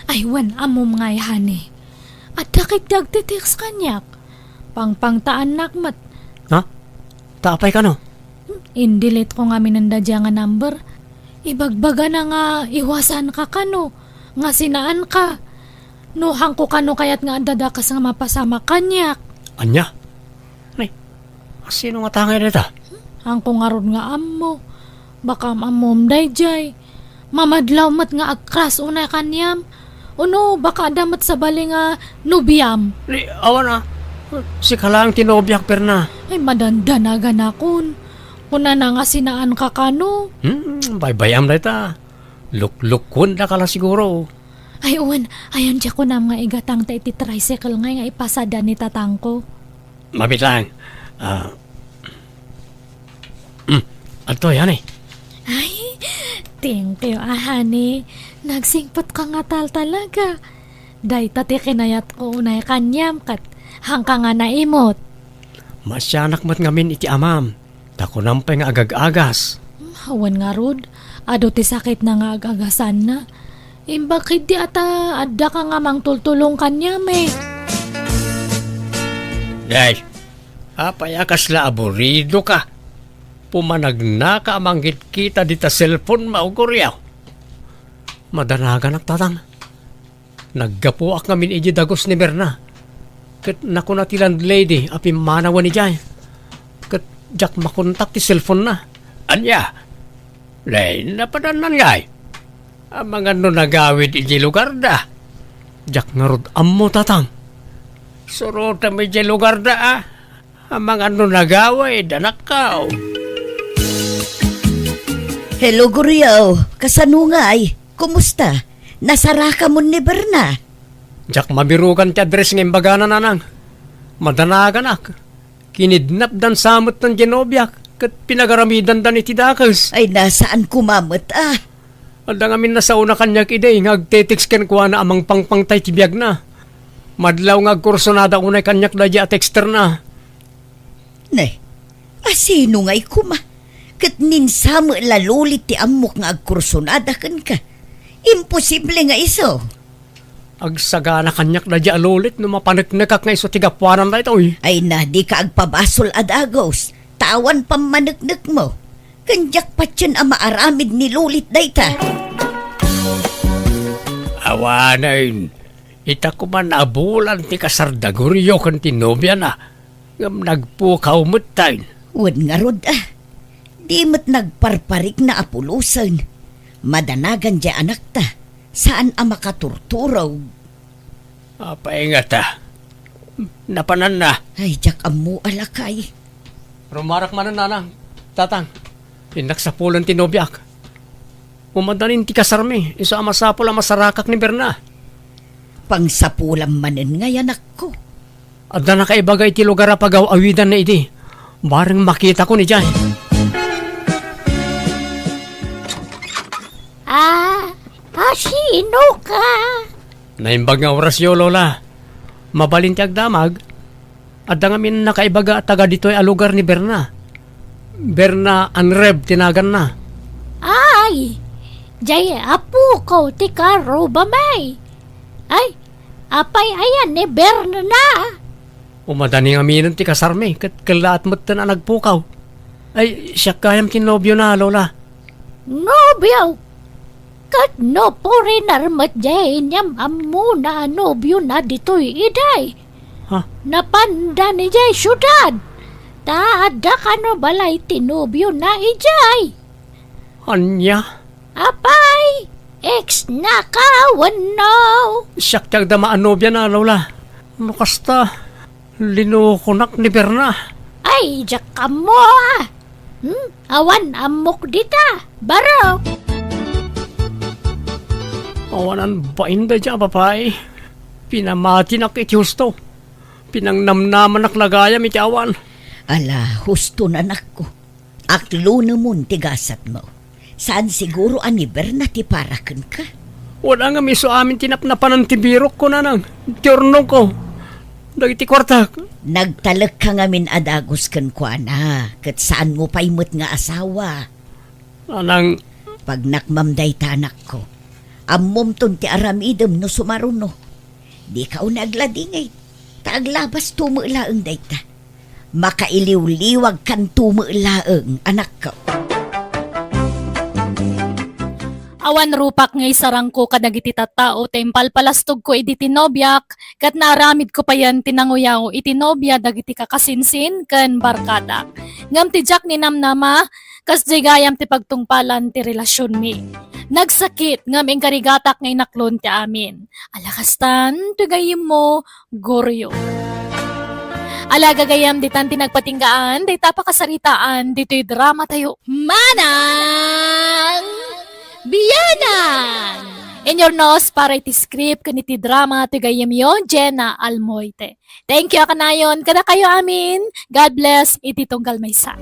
Ay, wen, ammom ngay, honey. Adda ketdi agte-text kaniak. Pangpangtaannak met. Ha? Ta apay kano? Indelete ko ngamin daydiay nga number. Ibagbagana nga iwasanka kano, nga sinaanka. No haanko kano kayat nga adda dakes nga mapasamak kaniak. Ania? Ay, asino ngata ngay dayta? Haanko ngarud nga ammo. Baka am-ammom daydiay. Mamadlaw met nga agkras unay kaniam. Ono baka adda met sabali nga nobiam. Ni, awan a. Sika laeng ti nobiak, Berna. Ay, madandanaganakon. Kunana nga sinaanka kano. Hmm, baybay-am dayta. Luklukuendaka la siguro. Ay, wen, ayan diay kunam nga igatangta iti tricycle ngay nga ipasada ni tatangko. Mabit laeng. Ah, mm, adtoy, honey. Ay, thank you, ah, honey. Nagsingpetka ngatal talaga. Dayta ti kinayatko unay kaniam ket haanka nga naimut. Maasianak met ngamin iti amam. Ta kunam pay nga agag-agas. Awan ngarud, adu ti sakitna nga ag-agasanna. Imbag ketdi a ta addaka nga mangtultulong kaniam, eh. Day, apay a kasla aburidoka? Pumanagnaka a mangkitkita dita cellphone-mo, Gorio. Madanaganak, tatang. Naggapuak ngamin idiay dagus ni Berna. Ket nakuna ti landlady a pimmanawen idiay. Ket diak makontak ti cellphone-na. Ania? Nay, napadannan ngay? Amangan no nagawid idiay lugarda? Diak ngarud ammo, tatang. Surotem idiay lugarda, a. Amangan no nagawid, anakko. Hello, Gorio. Kasano ngay? Kumusta? Nasarakam ni Berna? Diak mabirugan ti address nga imbagana, nanang. Madanaganak. Kinidnapdan sa met ti nobiak, ket pinagaramidanda iti dakes. Ay, nasaan koma met, ah. Adda ngamin nasaona kaniak idi nga agte-text kenkuana a mangpangpangta iti biagna. Madlaw nga agkursunada unay kaniak daydiay a texter-na. Ne, asino ngay koma? Ket ni Sam la Lolit ti ammok nga agkursunada kenka. Imposible nga isu. Agsagana kaniak daydiay a Lolit no mapaneknekak nga isu ti gapuanan daytoy. Ay na, dika agpabasol a dagus. Ta awan pammaneknekmo. Ken diak patien a maaramid ni Lolit dayta. Awanen, ita koma a bulan ti kasar da Gorio ken ti nobiana, ngem nagpukaw metten. Wen ngarud, a. Di met nagparparikna a pulosen. Madanagan diay anakta. Saan a makaturturog. Apay ngata? Napananna. Ay, diak ammo a lakay. Rumarak manen, nanang, tatang. Innak sapulen ti nobiak. Umadanin ti kasarmi, isu a masapul a masarakak ni Berna. Pangsapulam manen ngay, anakko. Adda nakaibaga iti lugar a pagaw-awidanna idi. Bareng makitakon idiay. Ah, asino ka? Naimbag nga orasyo, Lola. Mabalin ti agdamag. Adda ngamin nakaibaga a taga ditoy a lugar ni Berna. Berna Anreb ti naganna. Ay, diay apuko ti karubami. Ay, apay aya ni Berna? Umadani ngaminen ti kasarmi, ket kellaat metten a nagpukaw. Ay, siak gayam ti nobiona, Lola. Nobio? Ket no foreigner met diay inyam-ammona a nobiona ditoy idiay. Ha? Napanda idiay siudad. Ta adda kano balay ti nobiona idiay. Ania? Apay, ex na ka wenno? Siak ti agdama a nobiana, Lola. No kasta, linukonak ni Berna. Ay, diak ammo, a. Hmm? Awan ammok dita, baro. Awanan bain daydiay a babai. Pinamatinak iti husto. Pinangnamnamanak la gayam iti awan. Ala, husto, anakko. Aklonemon ti gasatmo. Saan siguro a ni Berna ti para kenka? Wala nga miso amin ti napnapanan ti birokko, nanang. Ti urnongko. dagiti kuartak. Nagtalekka ngamin a dagus kenkuana, ket saanmo pay met nga asawa. Anang Pagnakmam dayta, anakko. Ammomton ti aramidem no sumaruno. Dika unay agladingit, ta aglabasto met laeng dayta. Makailiwliwagkanto met laeng, anakko. Awan rupak nga isarangko kadagiti tattao ta impalpalastogko idi tinobiak, ket naaramidko payen ti nanguyaw iti nobia dagiti kakasinsin ken barkada. Ngem ti diak ninamnama, kasdiay gayam ti pagtungpalan ti relasionmi. Nagsakit, ngem inkarigatak nga inaklon ti amin. Ala kastan, ti gayyemmo, Goryo. Ala gagayyem, ditan ti nagpatinggaan dayta pakasaritaan ditoy dramatayo. Manang Bianang! Inurnos para iti script ken iti drama ti gayyemyo, Jenna Almoite. Thank you a kanayon kadakayo amin. God bless iti tunggal maysa.